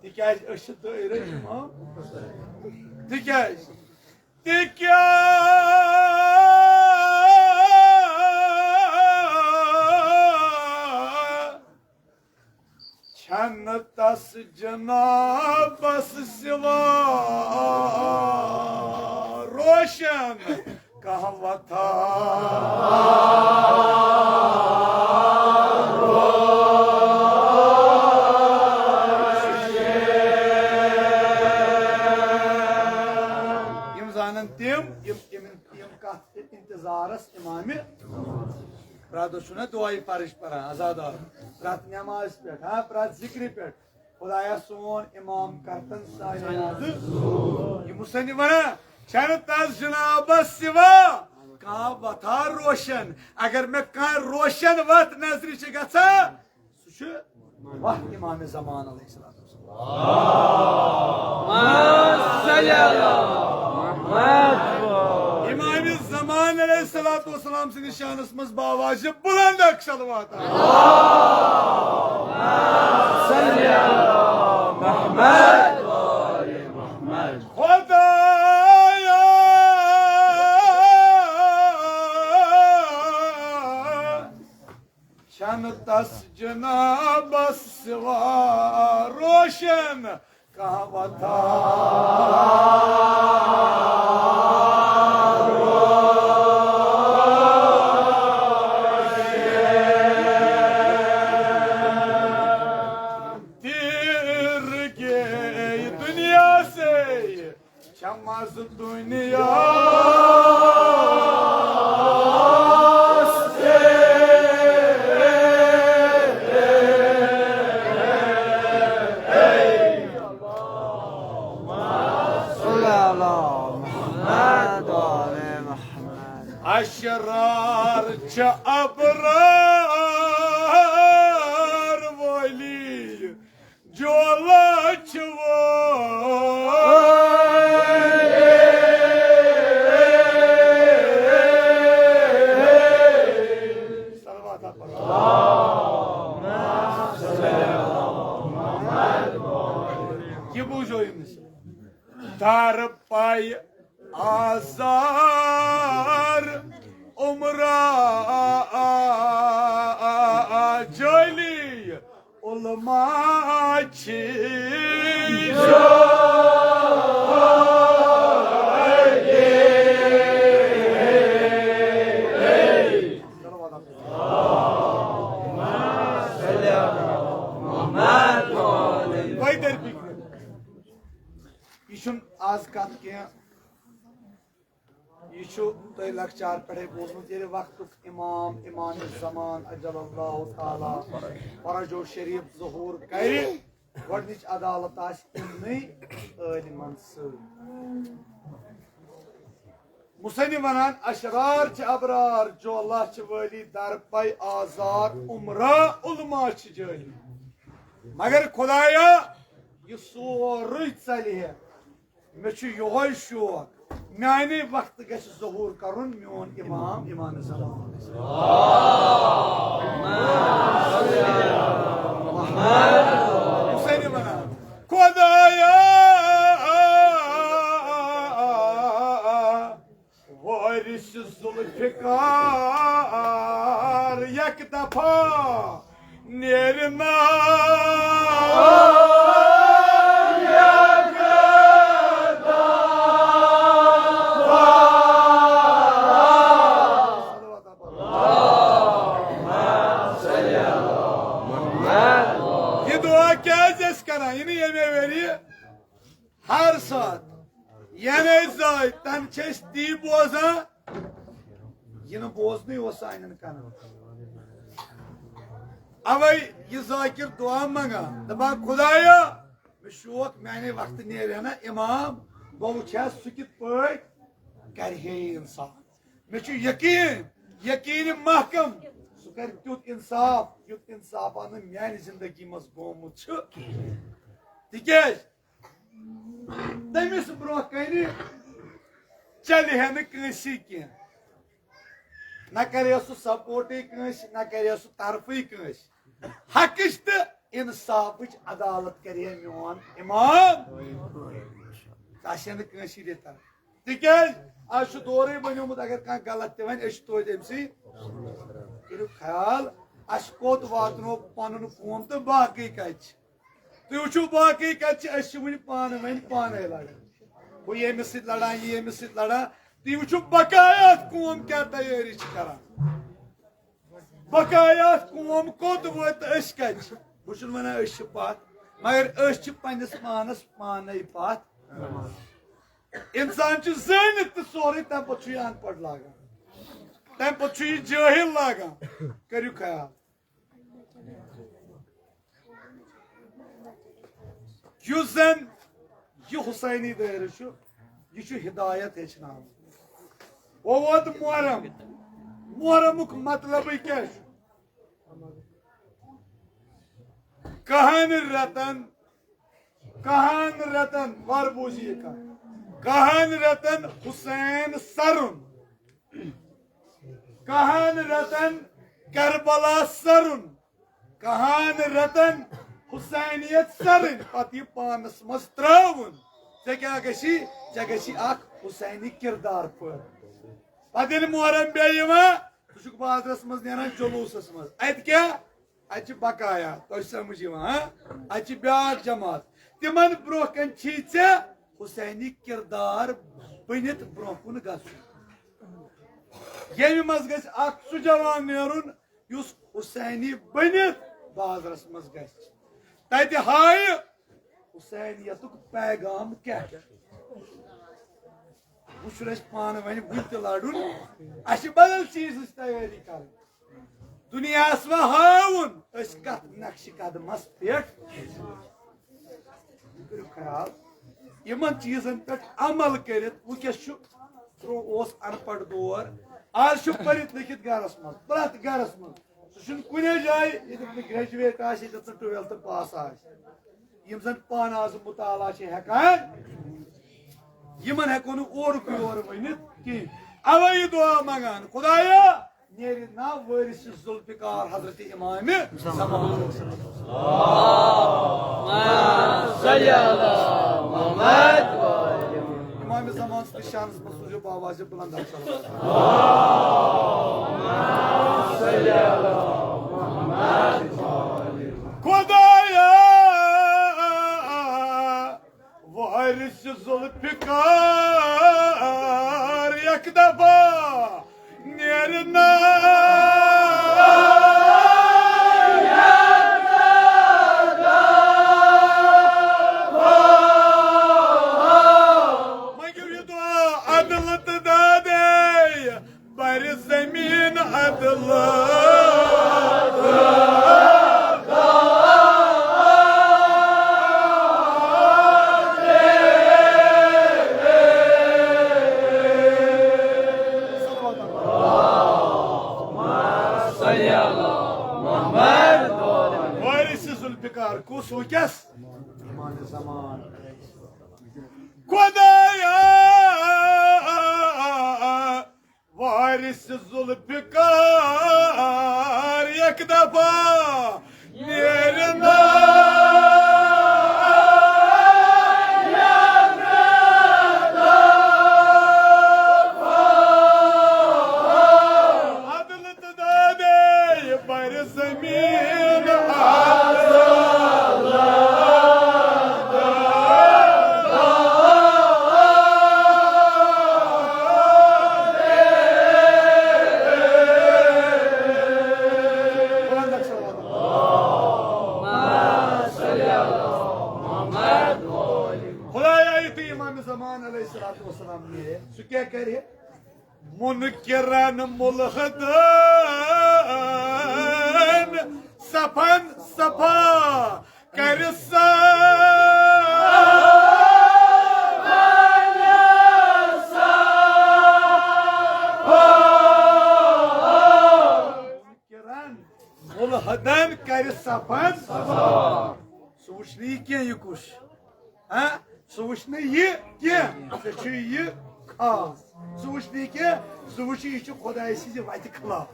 تِکیٛازِ أسۍ چھِ دٲیرٕ امام۔ تِکیٛازِ؟ تِکیٛازِ چھَنہٕ تس جنابس سوا روشن کانٛہہ وتھا۔ یِم زانن تِم، یِم، یِم، یِم کتھ انتظارس امامِ۔ پرٛٮ۪تھ دۄہ چھُنہ دُعایہِ فرٕض پران، عزادار؟ پرٛٮ۪تھ نٮ۪مازِ پٮ۪ٹھ، ہاں، پرٛٮ۪تھ ذِکرِ پٮ۪ٹھ۔ خدایا، سون امام کرتن سانہِ یادٕ۔ یہِ مُصنف ونان، چھنہٕ تس جنابس سوا کانٛہہ وتھا روشن۔ اگر مےٚ کانٛہہ روشن وتھ نظرِ چھِ گژھان، سُہ چھُ وتھ امام زمان علیہ الصلوۃ والسلام۔ امام زمان علیہ الصلوۃ والسلام سٕنٛدِس شانس منٛز باواز بلند اکھ صلوات۔ خدایا، چھنہٕ تس جنابس سوا روشن کانٛہہ وتھا۔ تیٖر گٔے دُنیا سے چھمس دُنیاہَس تہِ۔ صلی اللہ محمد آل محمد۔ اشرار چھِ ابرار ولی۔ جولا چھُ وۄنۍ۔ صلوات پرو۔ یہِ بوٗزِو أمِس۔ در پاے آزار عمرا جٲلی علما چھِ۔ وۄنۍ تَرِ فِکرِ۔ یہِ چھُنہٕ آز کَتھ کینٛہہ۔ یہِ چھُ تۄہہِ لۄکچار پٮ۪ٹھَے بوٗزمُت، ییٚلہِ وقتُک امام، امام زمان عجل اللہ تعالیٰ فرجو شریف ظہوٗر کرِ، گۄڈٕنِچ عدالت آسہِ یِمنٕے عٲلمن سۭتۍ۔ مُصنف ونان، اشرار چھِ ابرار، جولا چھِ وٲلی، در پاے آزار عمرا علما چھِ جٲلی۔ مگر خدایا، یہِ سورُے ژلہِ ہے۔ مےٚ چھُ یِہوٚے شوق، میٛانہِ وقتہٕ گژھِ ظہوٗر کرُن میون امام، امام زمان۔ حسینی ونان، خدایا، وٲرِث ذوالفقار یک دفعہ نیرنا۔ یہِ دُعا کیٛازِ ٲسۍ کران؟ یہِ نہٕ ییٚمے ؤری۔ ہر ساتہٕ یعنی زاے تن چھِ أسۍ تی بوزان، یہِ نہٕ بوزنٕے اوس سانٮ۪ن کنن۔ اوے یہِ ذاکر دعا منگان، دپان، خدایا، مےٚ شوق میانہِ وقتہٕ نیرِ ہا نہ امام، بہٕ وٕچھِ ہا سُہ کِتھ پٲٹھۍ کرِ ہے یہِ انصاف۔ مےٚ چھُ یقیٖن، یقیٖن محکم، سُہ کرِ تیُتھ انصاف، یُتھ انصافا نہٕ میانہِ زندگی منٛز گوٚمُت چھُ کِہیٖنۍ۔ تِکیازِ تٔمِس برونٛہہ کنہِ چلہِ ہے نہٕ کٲنٛسی کینٛہہ، نہ کرِ ہے سُہ سپورٹٕے کٲنٛسہِ، نہ کرِ ہے سُہ طرفٕے کٲنٛسہِ۔ حقٕچ تہٕ انصافٕچ عدالت کرِ ہے میون امام۔ سُہ آسہِ ہے نہٕ کٲنٛسی دِتھ طرف۔ تِکیازِ از چھُ دورٕے بنیومُت، اگر کانٛہہ غلط تہِ ونہِ، أسۍ چھِ توتہِ أمۍ سٕے۔ کٔرِو خیال، اسہِ کوٚت واتنو پنُن قوم تہٕ باقٕے کتہِ چھِ؟ تُہۍ وٕچھِو، باقٕے کتہِ چھِ؟ أسۍ چھِ وٕنہِ پانہٕ ؤنۍ پانے لڑان۔ ہُہ ییٚمِس سۭتۍ لڑان، یہِ ییٚمِس سۭتۍ لڑان۔ تُہۍ وٕچھِو، بقایا قوم کیٛاہ تیٲری چھِ کران۔ بقایا قوم کوٚت وٲتۍ تہٕ أسۍ کتہِ چھِ؟ بہٕ چھُس ونان، أسۍ چھِ پتھ، مگر أسۍ چھِ پننِس پانس پانے پتھ۔ انسان چھُ زٲنِتھ تہٕ سورُے، تمہِ پتہٕ چھُ یہِ ان پڑھ لاگان، تمہِ پتہٕ چھُ یہِ جٲہِل لاگان۔ کٔرِو خیال۔ یُس زن یہِ حسینی دٲیرٕ چھُ، یہِ چھُ ہدایت ہیٚچھناوان۔ وۄنۍ ووت محرم۔ محرمُک مطلبٕے کیٛاہ چھُ؟ کہن رٮ۪تن، کہن رٮ۪تن، وار بوٗزِ یہِ کتھ، کہن رٮ۪تن حسین سرُن، کہن رٮ۪تن کربلا سرُن، کہن رٮ۪تن حسینیت سرٕنۍ، پتہٕ یہِ پانس منٛز ترٛاوُن۔ ژےٚ کیٛاہ گژھی؟ ژےٚ گژھی اکھ حسینی کردار پٲدٕ۔ پتہٕ ییٚلہِ محرم بیٚیہِ یِوان، ژٕ چھُکھ بازرس منٛز نیران جلوٗسس منٛز۔ اتہِ کیٛاہ؟ اتہِ چھِ بقایا، تۄہہِ چھِ سمجھ یِوان، ہاں؟ اتہِ چھِ بیٛاکھ جماعت۔ تِمن برٛونٛہہ کنہِ چھی ژےٚ حسینی کردار بٔنِتھ برٛونٛہہ کُن گژھُن۔ ییٚمہِ منٛز گژھِ اکھ سُہ جوان نیرُن، یُس حسینی بٔنِتھ بازرس منٛز گژھِ، تتہِ ہایہِ حسینیتُک پیغام کیٛاہ چھُ۔ وۄنۍ چھُنہٕ اَسہِ پانہٕ وۄنۍ وُنہِ تہِ لڑُن، اَسہِ چھِ بدل چیٖزٕچ تیٲری کرٕنۍ۔ دُنیاہَس وۄنۍ ہاوُن أسۍ کَتھ نقشہِ قدمَس پٮ۪ٹھ۔ کٔرِو خیال، یِمن چیٖزن پٮ۪ٹھ عمل کٔرِتھ۔ وٕنکیٚس چھُ، برٛونٛہہ اوس اَن پَڑھ دور، آز چھُ پٔرِتھ لیٚکھِتھ گرس منٛز، پرٛٮ۪تھ گرس منٛز۔ سُہ چھُنہٕ کُنے جایہِ ییٚتیُک نہٕ گریجویٹ آسہِ، ییٚتیُک نہٕ ٹُویلتھٕ پاس آسہِ۔ یِم زن پانہٕ آز مطالعہ چھِ ہٮ۪کان، یِمن ہٮ۪کو نہٕ اورُک یور ؤنِتھ کِہیٖنۍ۔ اوے یہِ دعا منٛگان، خدایا، نیرِ نا وٲرِث ذوالفقار حضرت امام زمان۔ صلی علی محمد۔ امام زمان سٕنٛدِس شانس منٛز سوٗزِو باواز بلند اکھ صلوات۔ خدایا، وارث ذوالفقار یک دفعہ نیرنا۔ مگر یہ دعا عدل تہٕ دادے بر زمین عدل۔ وارث ذوالفقار کُس وٕنکیٚس؟ امام زمان۔ خدایا، وارث ذوالفقار یک دفعہ نیرنا۔ عدل تہٕ دادے بر زمین۔ خدایا، والسلام نے۔ سُہ کیٛاہ کرِ؟ منکرن ملحدن صفن صفا کرِ سا۔ منکرن ملحدن کرِ صفن صفا۔ سُہ وٕچھ نہٕ یہِ کینٛہہ، یہِ کُس؟ ہاں، سُہ وٕچھ نہٕ یہِ کینٛہہ، ژےٚ چھُے یہِ خاص۔ سُہ وٕچھ نہٕ یہِ کینٛہہ، سُہ وٕچھ یہِ چھُ خۄداے سٕنٛزِ وَتہِ خلاف۔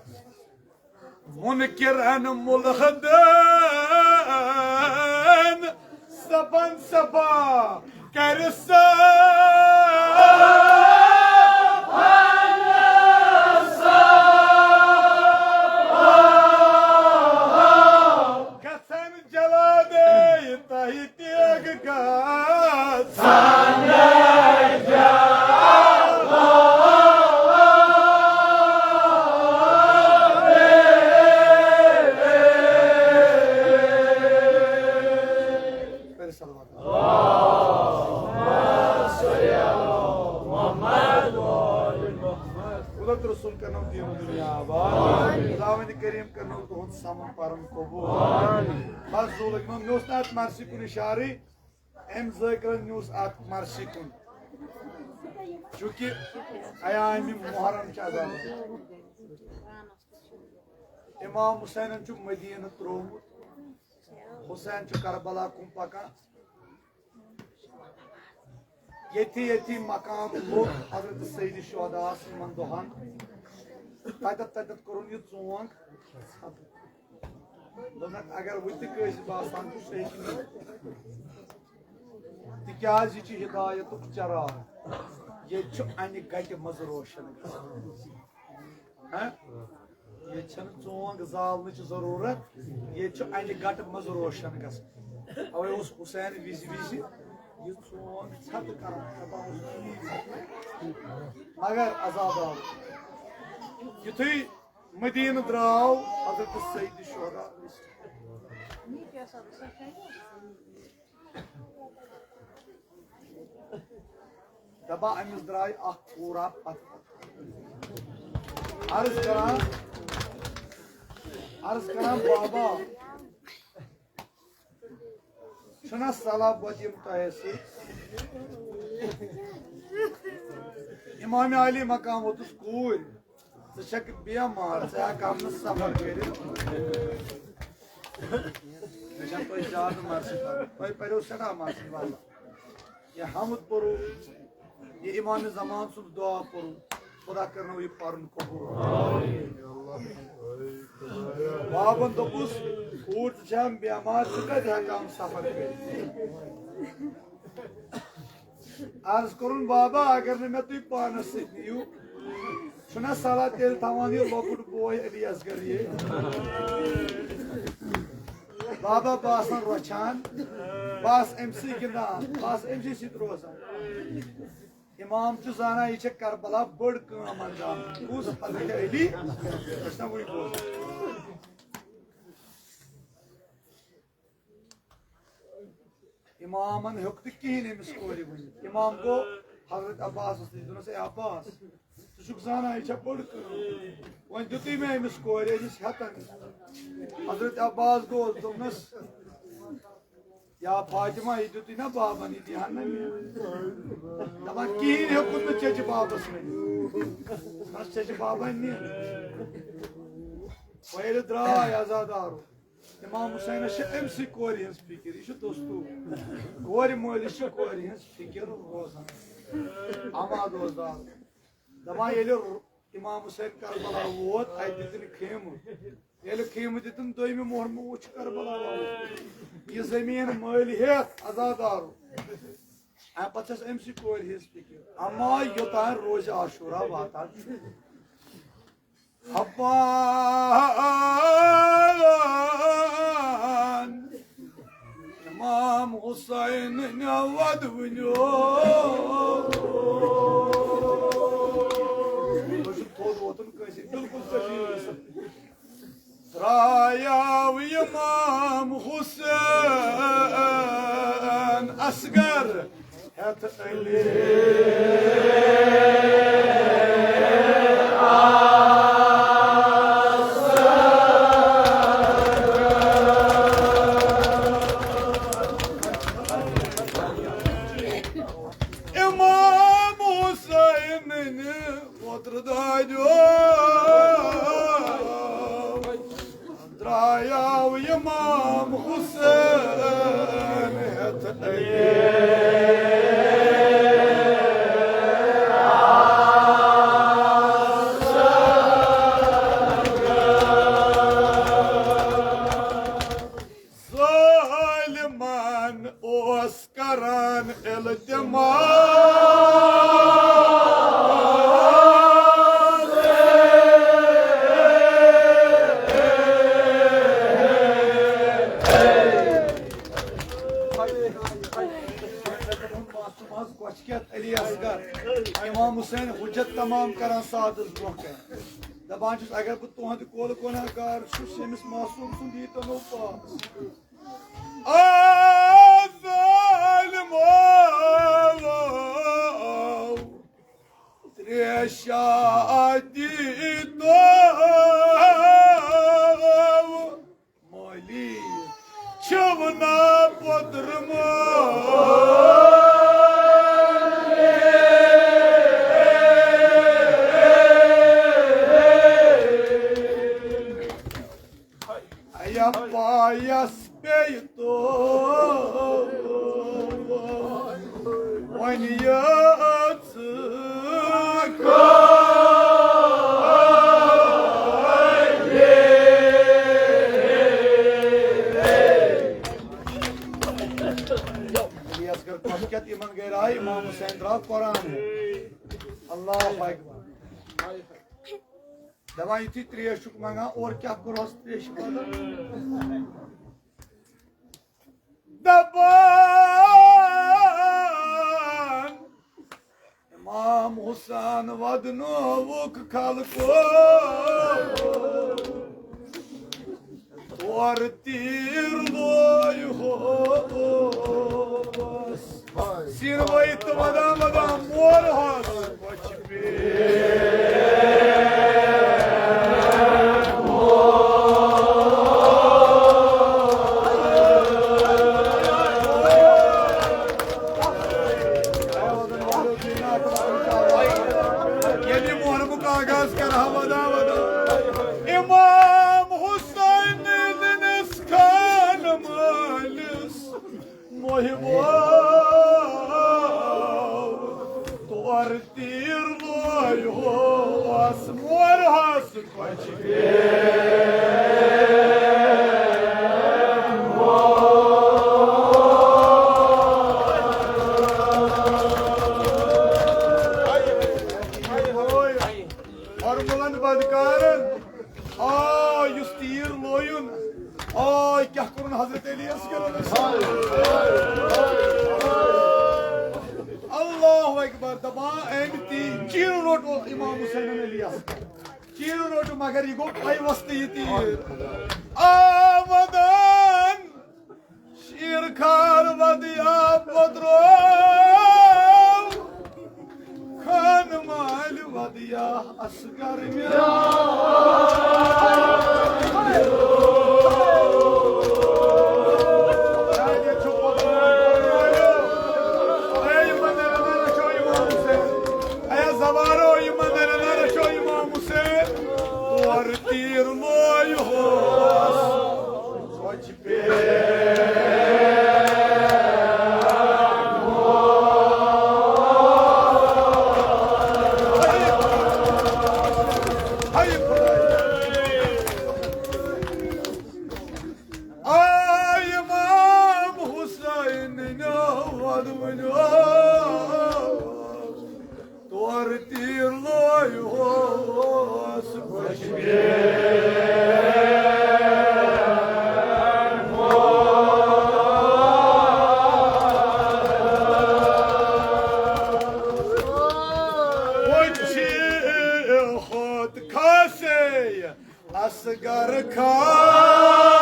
منکرن ملحدن صفن صفا کرِ سا۔ گژھن جلادے تۄہہِ تیغ گژھن۔ کٔرِو صلوات۔ قدرت رسول کرنو دین و دنیا آباد۔ خداوند کریم کرنو تُہُنٛد سمُن پرُن قبول۔ بس زوٗ لٔگۍ مےٚ، مےٚ اوس نہٕ اتھ مرثی کُن اشارٕے، أمۍ ذٲکرن نیوٗس اتھ مرثی کُن۔ چونکہ ایام محرم چھِ آسان۔ امام حسینن چھُ مدینہ ترٛوومُت۔ حسین چھُ کربلا کُن پکان۔ ییٚتھی ییٚتھی مقام لوٚگ حضرت سید شہداہس یِمن دۄہن۔ تتٮ۪تھ تتٮ۪تھ کوٚرُن یہِ ژونگ۔ دوٚپنکھ، اگر وۄنۍ تہِ کٲنٛسہِ باسان چھُ، سُہ ہیٚکہِ نہٕ۔ تِکیٛازِ یہِ چھُ ہدایتُک چراغ۔ ییٚتہِ چھُ انہِ گٹہِ منٛز روشن گژھان۔ ہاں؟ ییٚتہِ چھَنہٕ ژونگ زالنٕچ ضروٗرت، ییٚتہِ چھُ انہِ گٹہٕ منٛز روشن گژھان۔ اوے اوس حسین وِزِ وِزِ یہِ ژونگ ژھٮ۪تہٕ کران، دپان اوس، "چیٖز ژھٮ۪تہٕ۔" مگر عذاب آو۔ یُتھُے مدینہٕ درٛاو حضرت سید شہدا، دپان أمِس درٛاے اکھ کوٗر اکھ پتہٕ پتہٕ۔ عرض کران، عرض کران، بابا، چھُنہ صلاح بہٕ دِمہٕ تۄہے سۭتۍ؟ امام علی مقام ووتُس کوٗرۍ۔ ژٕ چھکھ بیمار، ژٕ ہٮ۪کھ نہٕ سفر کٔرِتھ۔ مےٚ چھےٚ تۄہہِ زیادٕ مرضی کرٕنۍ۔ تۄہہِ پریو سٮ۪ٹھاہ مرضی واللہ۔ یہِ حمد پوٚرُو، یہِ امام زمان سُنٛد دعا پوٚرُو، خدا کرنو یہِ پرُن قبول۔ بابن دوٚپُس، کوٗر، ژٕ چھکھ بیمار، ژٕ کتہِ ہٮ۪کھ سفر کٔرِتھ؟ عرض کوٚرُن، بابا، اگر نہٕ مےٚ تُہۍ پانس سۭتۍ نِیِو، چھُنہ صلاح تیٚلہِ تھاوان یہِ لۄکُٹ بوے علی اصغر یہِ؟ بابا، بہٕ آسان رۄچھان، بہٕ آسہٕ أمۍ سٕے گِنٛدان، بہٕ آسہٕ أمۍ سٕے سۭتۍ روزان۔ امام چھُ زانان، یہِ چھےٚ کربلا بٔڑ کٲم انجام۔ کُس؟ حضرت علی۔ أسۍ چھِنہ وُنہِ بوزان۔ امامن ہیوٚک نہٕ کِہیٖنۍ أمِس کورِ ؤنِتھ۔ امام گوٚو حضرت عباسس نِش، دوٚپنس، "اے عباس، ژٕ چھُکھ زانان، یہِ چھےٚ بٔڑ کٲم۔ وۄنۍ دیُتُے مےٚ أمِس کورِ، أمِس ہٮ۪تن۔" حضرت عباس گوٚو، دوٚپنس، "یا فاطمہ، یہِ دیُتُے نا بابن، یہِ دِہن نا مےٚ؟" دپان، "کِہیٖنۍ ہیوٚکُن نہٕ چچہِ بابس ؤنِتھ۔" دوٚپنس، "چچہِ بابن نہِ۔" وۄنۍ ییٚلہِ درٛاے عزادارو، امام حسینس چھِ أمۍ سٕے کورِ ہٕنٛز فکر، یہِ چھُ دستور۔ کورِ مٲلِس چھِ کورِ ہٕنٛز فکر روزان۔ اما دوستار، دپان ییٚلہِ امام حسین کربلا ووت، اتہِ دِتِن خیمہٕ۔ ییٚلہِ خیمہٕ دِتِن، دوٚیمہِ مۄہر مہ وُچھ کربلا ووت۔ یہِ زٔمیٖن مٔلۍ ہٮ۪تھ عزادارو۔ امہِ پتہٕ چھس أمۍ سٕے کورِ ہٕنٛز فکر۔ اما یوٚتام روزِ عاشورہ واتان چھُ۔ حبان امام حسین نود ونیو۔ تۄہہِ چھُ تھوٚد ووتُن کٲنٛسہِ، بِلکُل ژٔٹِو۔ درٛایاو امام حسین اصغر ہیتھ علی۔ امام حسین نہِ پوتر دادیو۔ درایاو امام حسین ہیتھ علی۔ ظالمن اوس کران التماس۔ معصوم حظ کۄچھِ کٮ۪تھ علی اصغر، امام حسین حجت تمام کران سادس برونٛہہ کنہِ۔ دپان چھُس، اگر بہٕ تُہنٛدِ قولہٕ گۄناہ گار چھُس، ییٚمِس معصوم سُنٛد یی تنو پاس۔ آ ظالمو، ترٛےٚ شادی تو مٲلی چھِو نا پوٚدرمُت۔ ایا پایس پیٚیہِ تو وۄنۍ یٲژ۔ علی اصغر کۄس کیٛاہ تِمن گرِ آیہِ، امام حسین درٛاو قرآن۔ اللہ اکبر۔ دپان یُتھُے تریش چھُکھ منٛگان، اورٕ کیٛاہ کوٚرہَس تریشہِ بدل؟ دپان امام حسین ودنووُکھ خلقو، تورٕ تیٖر لویہوس۔ سیٖنوٲیِتھ تہٕ ودان ودان مورہَس۔ ییٚلہِ یہِ محرمُک آغاز کرٕ ہا ودا ودا، امام حسین نِنس خان مٲلِس محبو، تور تیٖر لویہوس مورہَس۔ ہرملن بدکارن، آ، یُس تیٖر لویُن، آ، کیٛاہ کوٚرُن حضرت علی یس کرن؟ اللہ اکبر، دپان أمۍ تی چیٖرٕ روٚٹ امام حسینن علی یس۔ چیٖرٕ روٚٹ، مگر یہِ گوٚو پیوستہٕ یہِ تیٖر۔ آ ودان شیر خان ودیا پترو، خان مال ودیا اصغر میرا۔ اے زوارو، یِمن نرٮ۪ن نہ رچھو امام حسین، تور تیٖر لویہوس۔ آے امام حسین نو ودوٕنیو۔ تور تیٖر لویہوس بچ۔ وۄنۍ چھِ ہوت کھاسے اصغر خان۔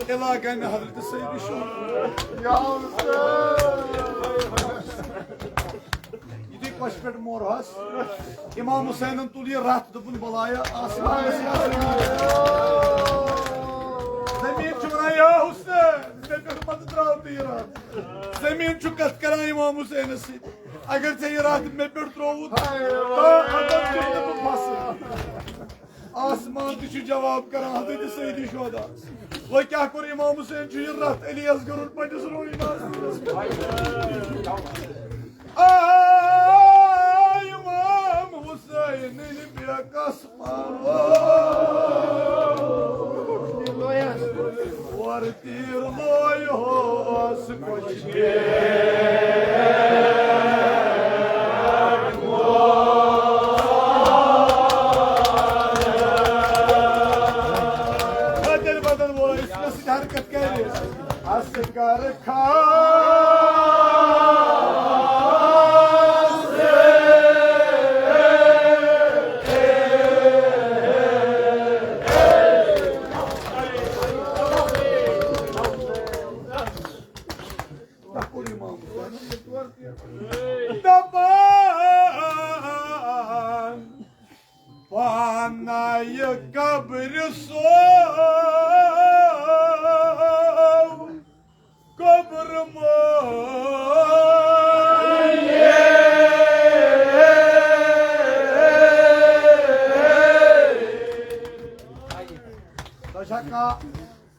علاقہ میں حضرت سید شوق۔ یُتھُے کۄچھِ پٮ۪ٹھ مورہس، امام حسینن تُل یہِ رتھ، دوٚپُن، بلایا آسمان۔ زٔمیٖن چھُ ونان، یا حسین، مےٚ پٮ۪ٹھ مت ترٛاو تہٕ یہِ رتھ۔ زٔمیٖن چھُ کتھ کران امام حسینس سۭتۍ، اگر ژےٚ یہِ رتھ مےٚ پٮ۪ٹھ ترٛووُتھ، تا ابد چھُس نہٕ بہٕ پھسہٕ۔ آسمان تہِ چھُ جواب کران حضرت سیدِ شہدا۔ وۄنۍ کیٛاہ کوٚر امام حسین؟ چھُ یہِ رتھ علی اصغرُن پننِس رویِنَس۔ آ امام حسین بیکس پارو۔ اورٕ تیٖر لویہوس کۄچھِ۔ خٲطر بدن وول یُس مےٚ سۭتۍ حرکت کرِ۔ اصغر خان۔ دپان پانہ یہِ قبرِ سو قبر مو۔ تۄہہِ چھا کانٛہہ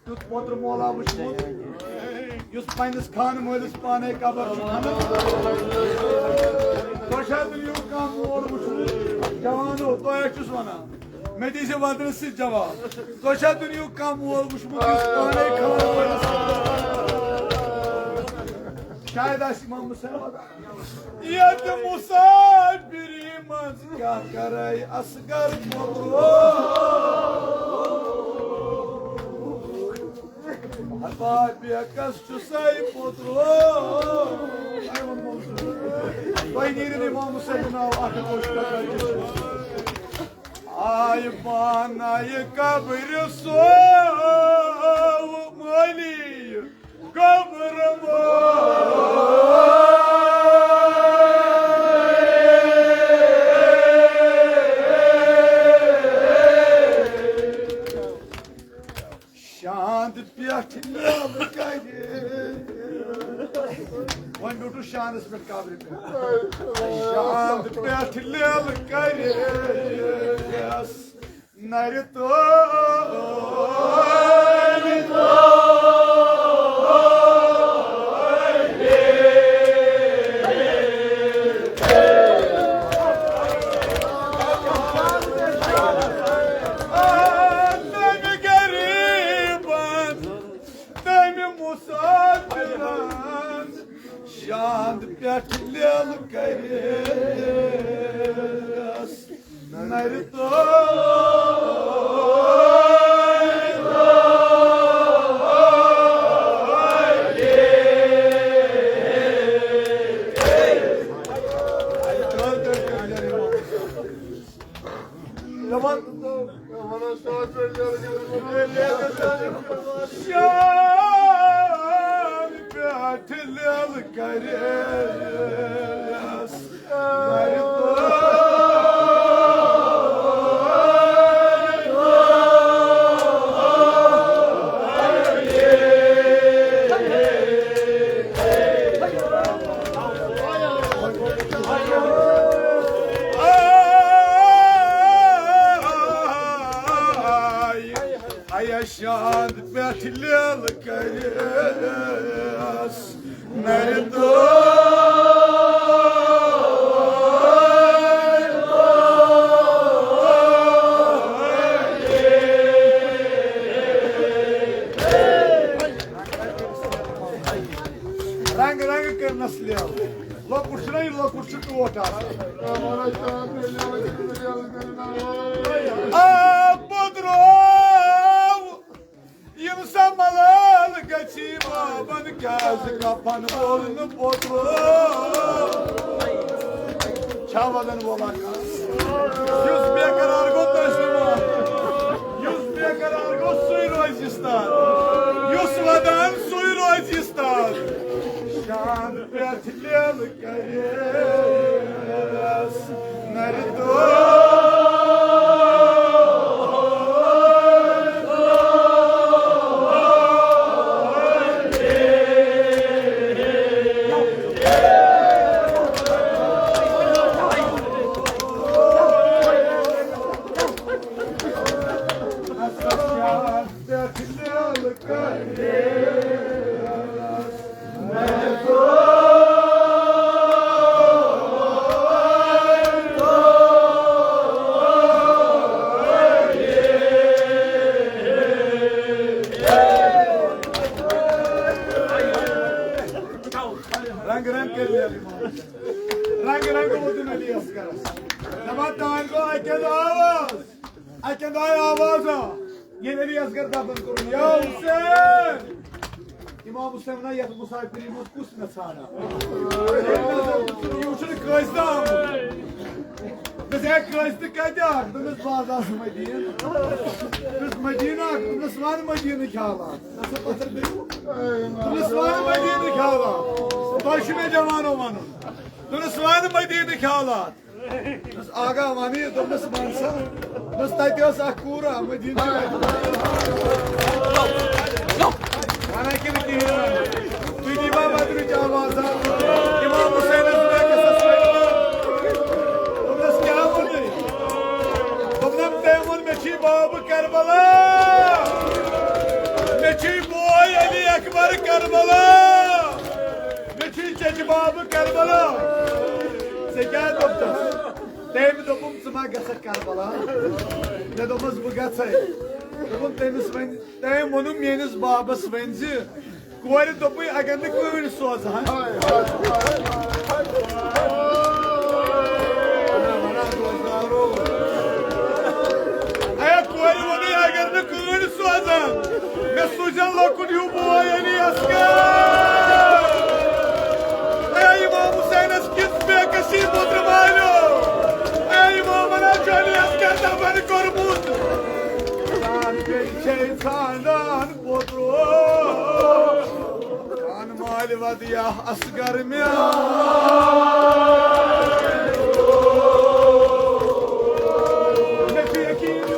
تیُتھ پوتُر مولا وٕچھمُت، یُس پننِس خانہٕ مٲلِس پانے قبر چھُ کھنان؟ تۄہہِ چھا دُنیاہُک کانٛہہ مول وٕچھمُت؟ جوانو، تۄہہِ ہا چھُس ونان، مےٚ دیٖزِ وطنس سۭتۍ جواب۔ تۄہہِ چھا دُنیاہُک کانٛہہ مول وٕچھمُت یُس پانے خانہٕ مٲلِس؟ شاید آسہِ امام حسین وغٲرٕ۔ یتھ مسافری منٛز کیٛاہ کرے اصغر پوترو؟ حبابیکس چھُ سَے پوترو۔ تۄہہِ نیرِو امام حسین ناو اکھ۔ آیہِ پانہٕ یہِ قبرِ سو مٲلی۔ قبر شاند پٮ۪ٹھ لیلہٕ کرِ۔ وۄنۍ بیوٗٹھُس شاندس پٮ۪ٹھ قبرِ پٮ۪ٹھ۔ شاند پٮ۪ٹھ لیلہٕ کرِ۔ نرِ تول۔ تمہِ غریبن، تمہِ مسافرن، شاند پٮ۪ٹھ لیلہٕ کٔرِس۔ نرِ تول۔ شام پٮ۪ٹھ لیلہٕ کٔرِس۔ آیا شاند پٮ۪ٹھ لیلہٕ کٔرِس۔ نرِ تول۔ رنگ رنگ کٔرنس لیلہٕ۔ لۄکُٹ چھُنہ یہِ، لۄکُٹ چھُ ٹوٹھ آسان۔ آ، بہٕ درٛاو یِم سا ملال گژھی بابن، کیٛازِ کفن وول نہٕ پوترو؟ چھا وزن وولا کانٛہہ؟ اَکہِ اندٕ آواز، اَکہِ اندٕ آیہِ آواز آ۔ ییٚلہِ علی اصغر دفن کوٚرُن، یا حسین! امام حسین وَنان، یَتھ مسافری منٛز کُس مےٚ ژھانٛڈان؟ یہِ چھُنہٕ کٲنٛسہِ تہِ آمُت۔ دوٚپمَس، ہے، کٲنٛسہِ تہِ کَتہِ اَکھ؟ دوٚپمَس، بہٕ حظ آسہٕ مدیٖنہٕ۔ دوٚپمَس، مدیٖنہٕ اَکھ؟ دوٚپمَس، وَن مدیٖنٕکۍ حالات۔ دوٚپمَس، وَن مدیٖنٕکۍ حالات۔ تۄہہِ چھُ مےٚ جوانو وَنُن۔ دوٚپمَس، وَن مدیٖنٕکۍ حالات۔ دوٚپمَس، آغا وَن یہِ، دوٚپمَس، وَن سا۔ دوٚپمَس، تَتہِ ٲس اَکھ کوٗر، آ، مدیٖنہٕ چھِ وَنان کِنہٕ کِہیٖنۍ وَنان؟ تُہۍ دِیِو ما بدرٕچ آواز، آ؟ امام حسینَس بیکَس ٲس وَنان۔ دوٚپمَس، کیٛاہ ووٚنُے؟ دوٚپنَم، تٔمۍ ووٚن، مےٚ چھی بابہٕ کربلا، مےٚ چھی بوے علی اکبر کربلا، مےٚ چھی چچہِ بابہٕ کربلا۔ ژےٚ کیٛاہ دوٚپتَس؟ تٔمۍ دوٚپُم، ژٕ ما گژھکھ کربلا؟ مےٚ دوٚپمَس، بہٕ گژھَے۔ دوٚپُن، تٔمِس وَنہِ، تٔمۍ ووٚنُم میٛٲنِس بابَس وَنہِ زِ کورِ دوٚپُے، اگر نہٕ کٕہٕنۍ سوزہَن۔ اے کورِ ووٚنُے، اگر نہٕ کٕہٕنۍ سوزہَن، مےٚ سوٗزِن لۄکُٹ ہیوٗ بوے علی اصغر۔ اے امام حسینَس کِژھ بے کسی، مُترِ مالیو۔ اے امامَن ہا چھُ علی اصغر دفن کوٚرمُت۔ جان بیٚیہِ چھے ژھانٛڈان پوترو۔ خان مالہِ ودیا اصغر مےٚ۔ مےٚ چھُ یقیٖن،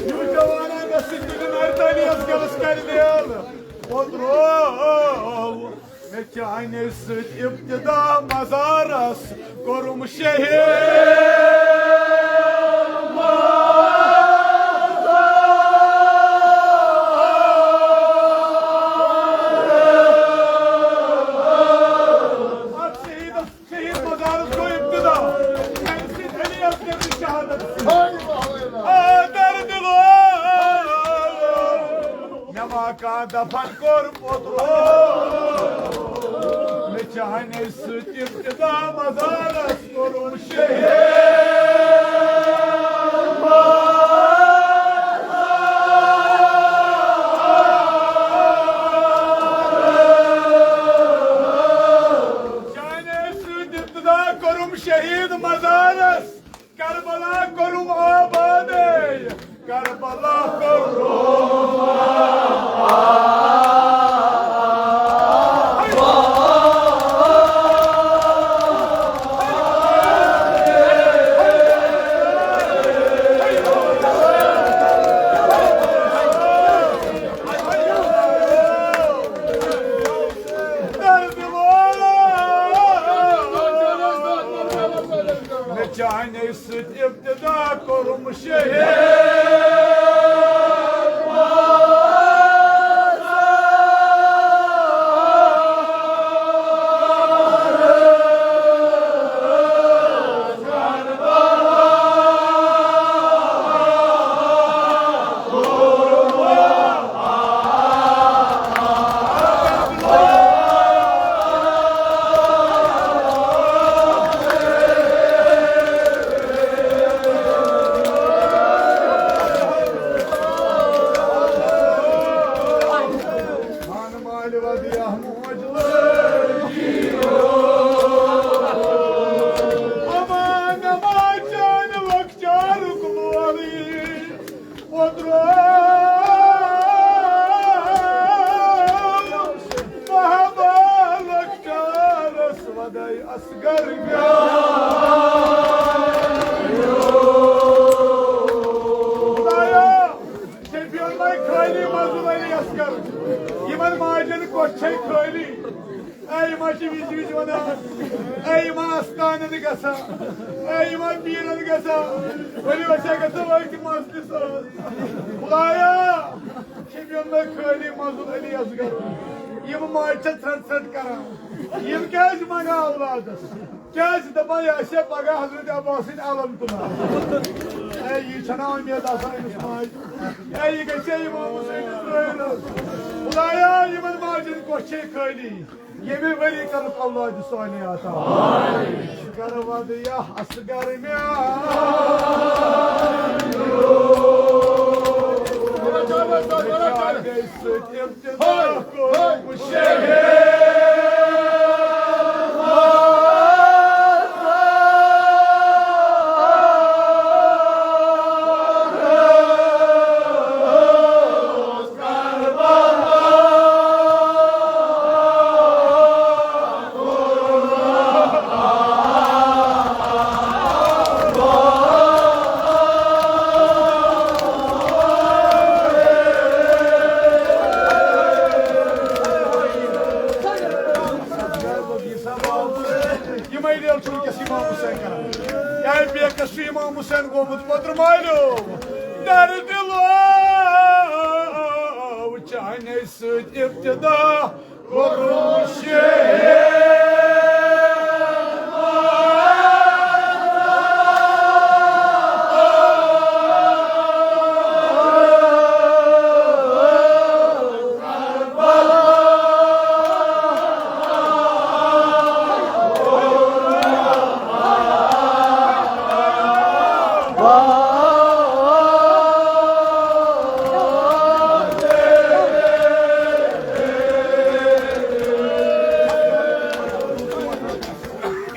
یُس جوان آسہِ، سُہ تہِ نَرِ تَلہِ اصغرَس کَرِ نیل۔ پوترو، مےٚ چانے سۭتۍ ابتدا مزارس کوٚرُم شہید۔ اتھ شہیدس، شہید مزارس گوٚو ابتدا۔ تمہِ سۭتۍ علی اصغر سٕنٛز شہادت سۭتۍ۔ آ، درد لو۔ مےٚ ما کانٛہہ دفن کوٚر پوترو، مےٚ چانے سۭتۍ ابتدا مزارس کوٚرُم شہید۔ چانے سۭتۍ ابتدا کوٚرُم شہید مزارس۔ کربلا کوٚرُم آبادے، کربلا کوٚرُم آباد۔ مےٚ چانے سۭتۍ ابتدا کوٚرُم شہید۔ خان مالہِ ودیا موج لٲگی۔ امان، امان چانہِ لۄکچارُک لولہٕ یی۔ پوترو، بابا لۄکچارس ودے اصغر گیان۔ خدایا، شفیع اللہ خٲلی منظور علی اصغر، یِمن ماجن کۄس چھے خٲلی؟ اے یِم حظ چھِ وِزِ وِزِ وَنان، اے یِم حظ آستانَن گژھان، اے یِم حظ پیٖرَن گژھان، ؤلِو أسۍ ہا گژھو أتھۍ مجلِسَس۔ خدایا، چھِ میون مےٚ خٲلی منظور علی اصغر۔ یِم ماجہِ چھےٚ ژھرٛٹ ژھرٛٹ کران۔ یِم کیٛازِ منٛگان اولادَس؟ کیٛازِ دَپان یہِ آسہِ ہا پگاہ حضرت عباس سٕنٛدۍ علم تُلان؟ اے یہِ چھَنا اُمید آسان أمِس ماجہِ؟ اے یہِ گژھِ ہا اِمام حُسینَس رٲیِتھ؟ خدایا، یِمَن ماجٮ۪ن کۄس چھے خٲلی؟ ییٚمہِ ؤری کَرُکھ اولادِ صالح عطا۔ کرود یا اصغر میانیو، چانے سۭتۍ ابتدا کوٚرُم شہید۔ یِمے ریل چھُ وٕنکیٚس امام حسین کران۔ یا بیکس چھُ امام حسین گوٚمُت پوٚتُر مالیو۔ درد لو چانے سۭتۍ ابتدا کوٚرُم شہید۔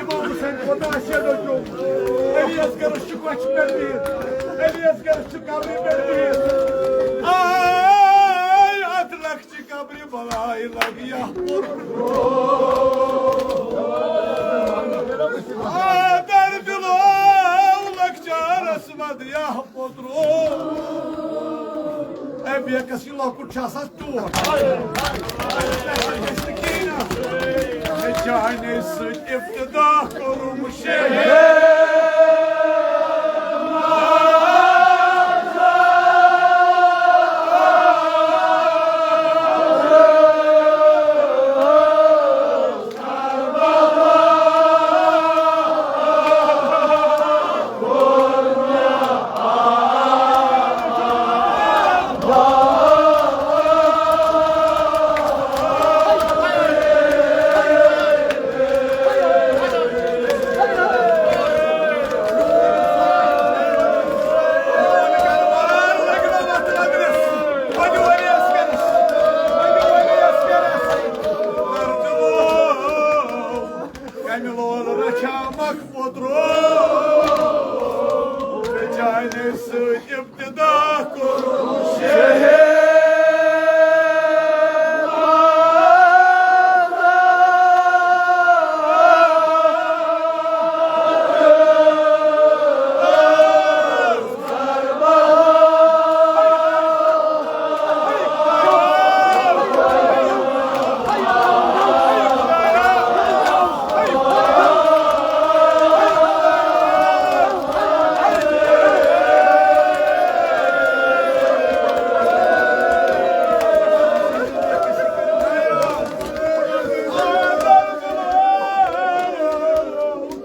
امام حسین کوتاہ شیدو کیو۔ علی اصغرس چھُ کۄچھِ پٮ۪ٹھ بِہِتھ۔ علی اصغرس چھُ قبرِ پٮ۪ٹھ بِہِتھ۔ آے اتھ لۄکچہِ قبرِ بلایہِ لگہِ یا پوٚر۔ آ درد لو لۄکچارس ودیا پوٚترو۔ اے بیکس یہِ لۄکُٹ چھُ آسان ٹوٹھ۔ مےٚ چانے سۭتۍ ابتدا کوٚرُم شہید۔ کمہِ لول رچھامکھ پوٚترو، چانے سۭتۍ ابتدا کوٚرُم شہید۔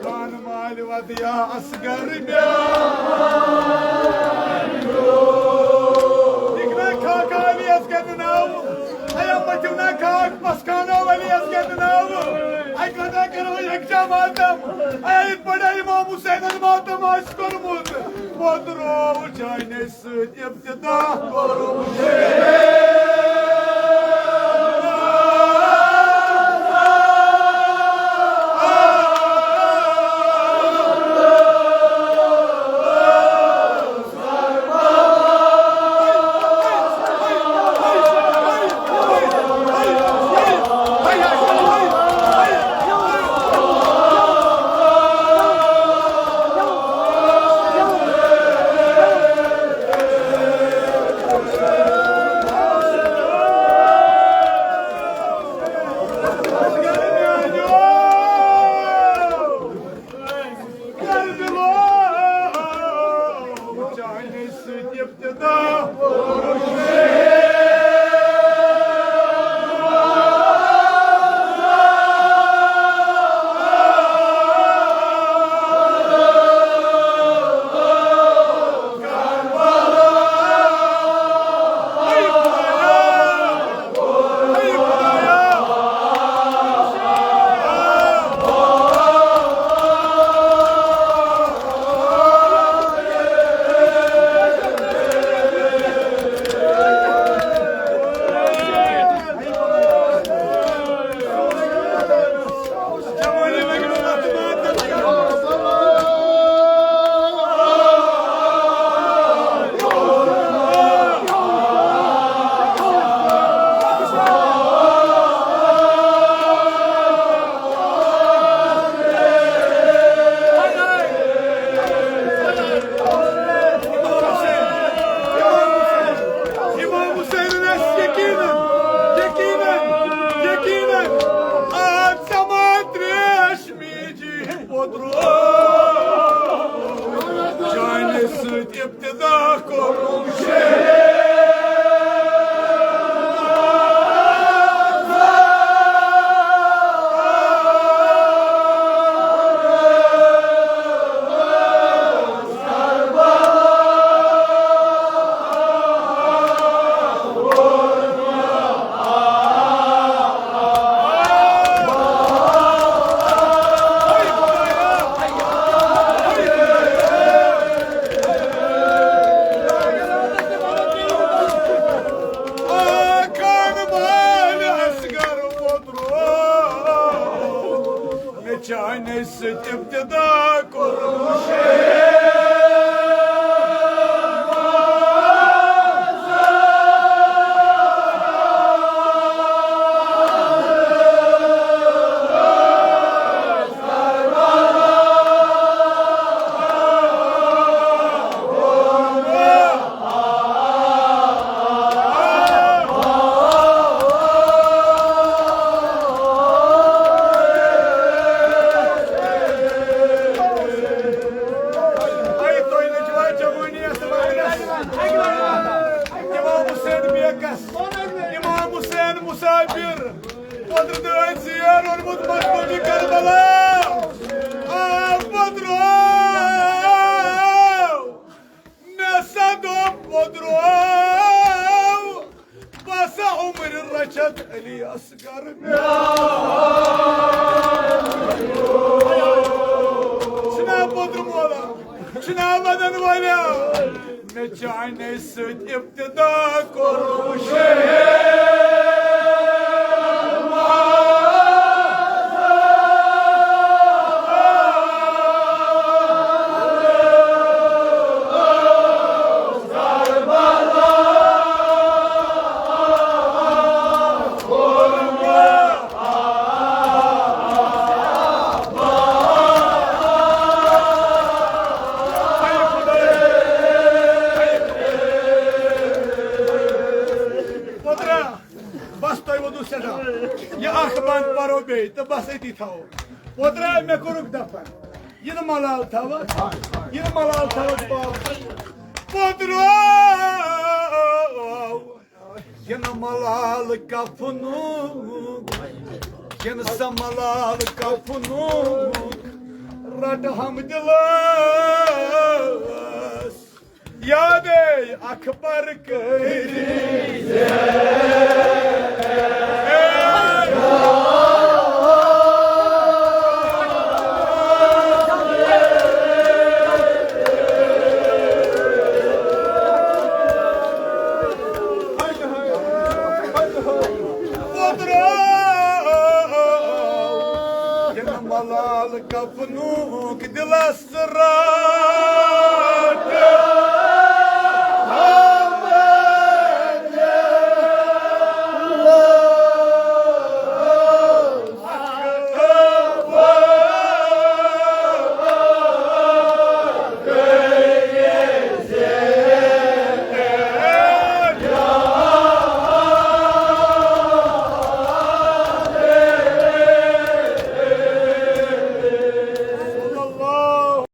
خان مالہِ ودیا اصغر میانیو۔ دِکھ نا خاکہ علی اصغر ناو۔ ایا مٔتھِو نا خاک پسکانو علی اصغر ناو۔ اے خدا کرو یکجا ماتم۔ اے یِتھ پٲٹھۍ امام حسینن ماتم آسہِ کوٚرمُت۔ پوٚترو چانے سۭتۍ ابتدا کوٚرُم شہید۔ ابتدا کوٚرُم آقان مالِ اصغر ووترو، مےٚ چانہِ سۭتۍ ابتدا کوٚرُم شیخ۔ اے تۄہہِ نہٕ چھُوا جوٲنی یَتھ وَنٛدَس؟ امام حسین بیکس، امام حسین مسافر، پوٚدرٕ دٲدۍ زیر اوٚنمُت مقبوٗلی کربلا۔ آ، پوٚدرو! مےٚ سا دوٚپ پوٚدرو، بہٕ سا عمرِ رچھتھ علی اصغر۔ چھُنا پوٚدرٕ مولا؟ چھُنا ودن والیو؟ مےٚ چانے سۭتۍ ابتدا کوٚر شیخ۔ پوٚدرا، بس تۄہہِ ووٚنوٕ سٮ۪ٹھاہ۔ یہِ اکھ بند پرو بیٚیہِ تہٕ بس أتی تھاوو۔ پوٚدرا، مےٚ کوٚرُکھ دفن۔ یہِ نہٕ ملال تھاوَکھ، یہِ نہٕ ملال تھاوَکھ باب۔ پوٚدرو، یہِ نہٕ ملال کفنُک، یہِ نہٕ سا ملال کفنُک، رٹہٕ ہم دِلس۔ یادے اکبر کٔرۍ زِ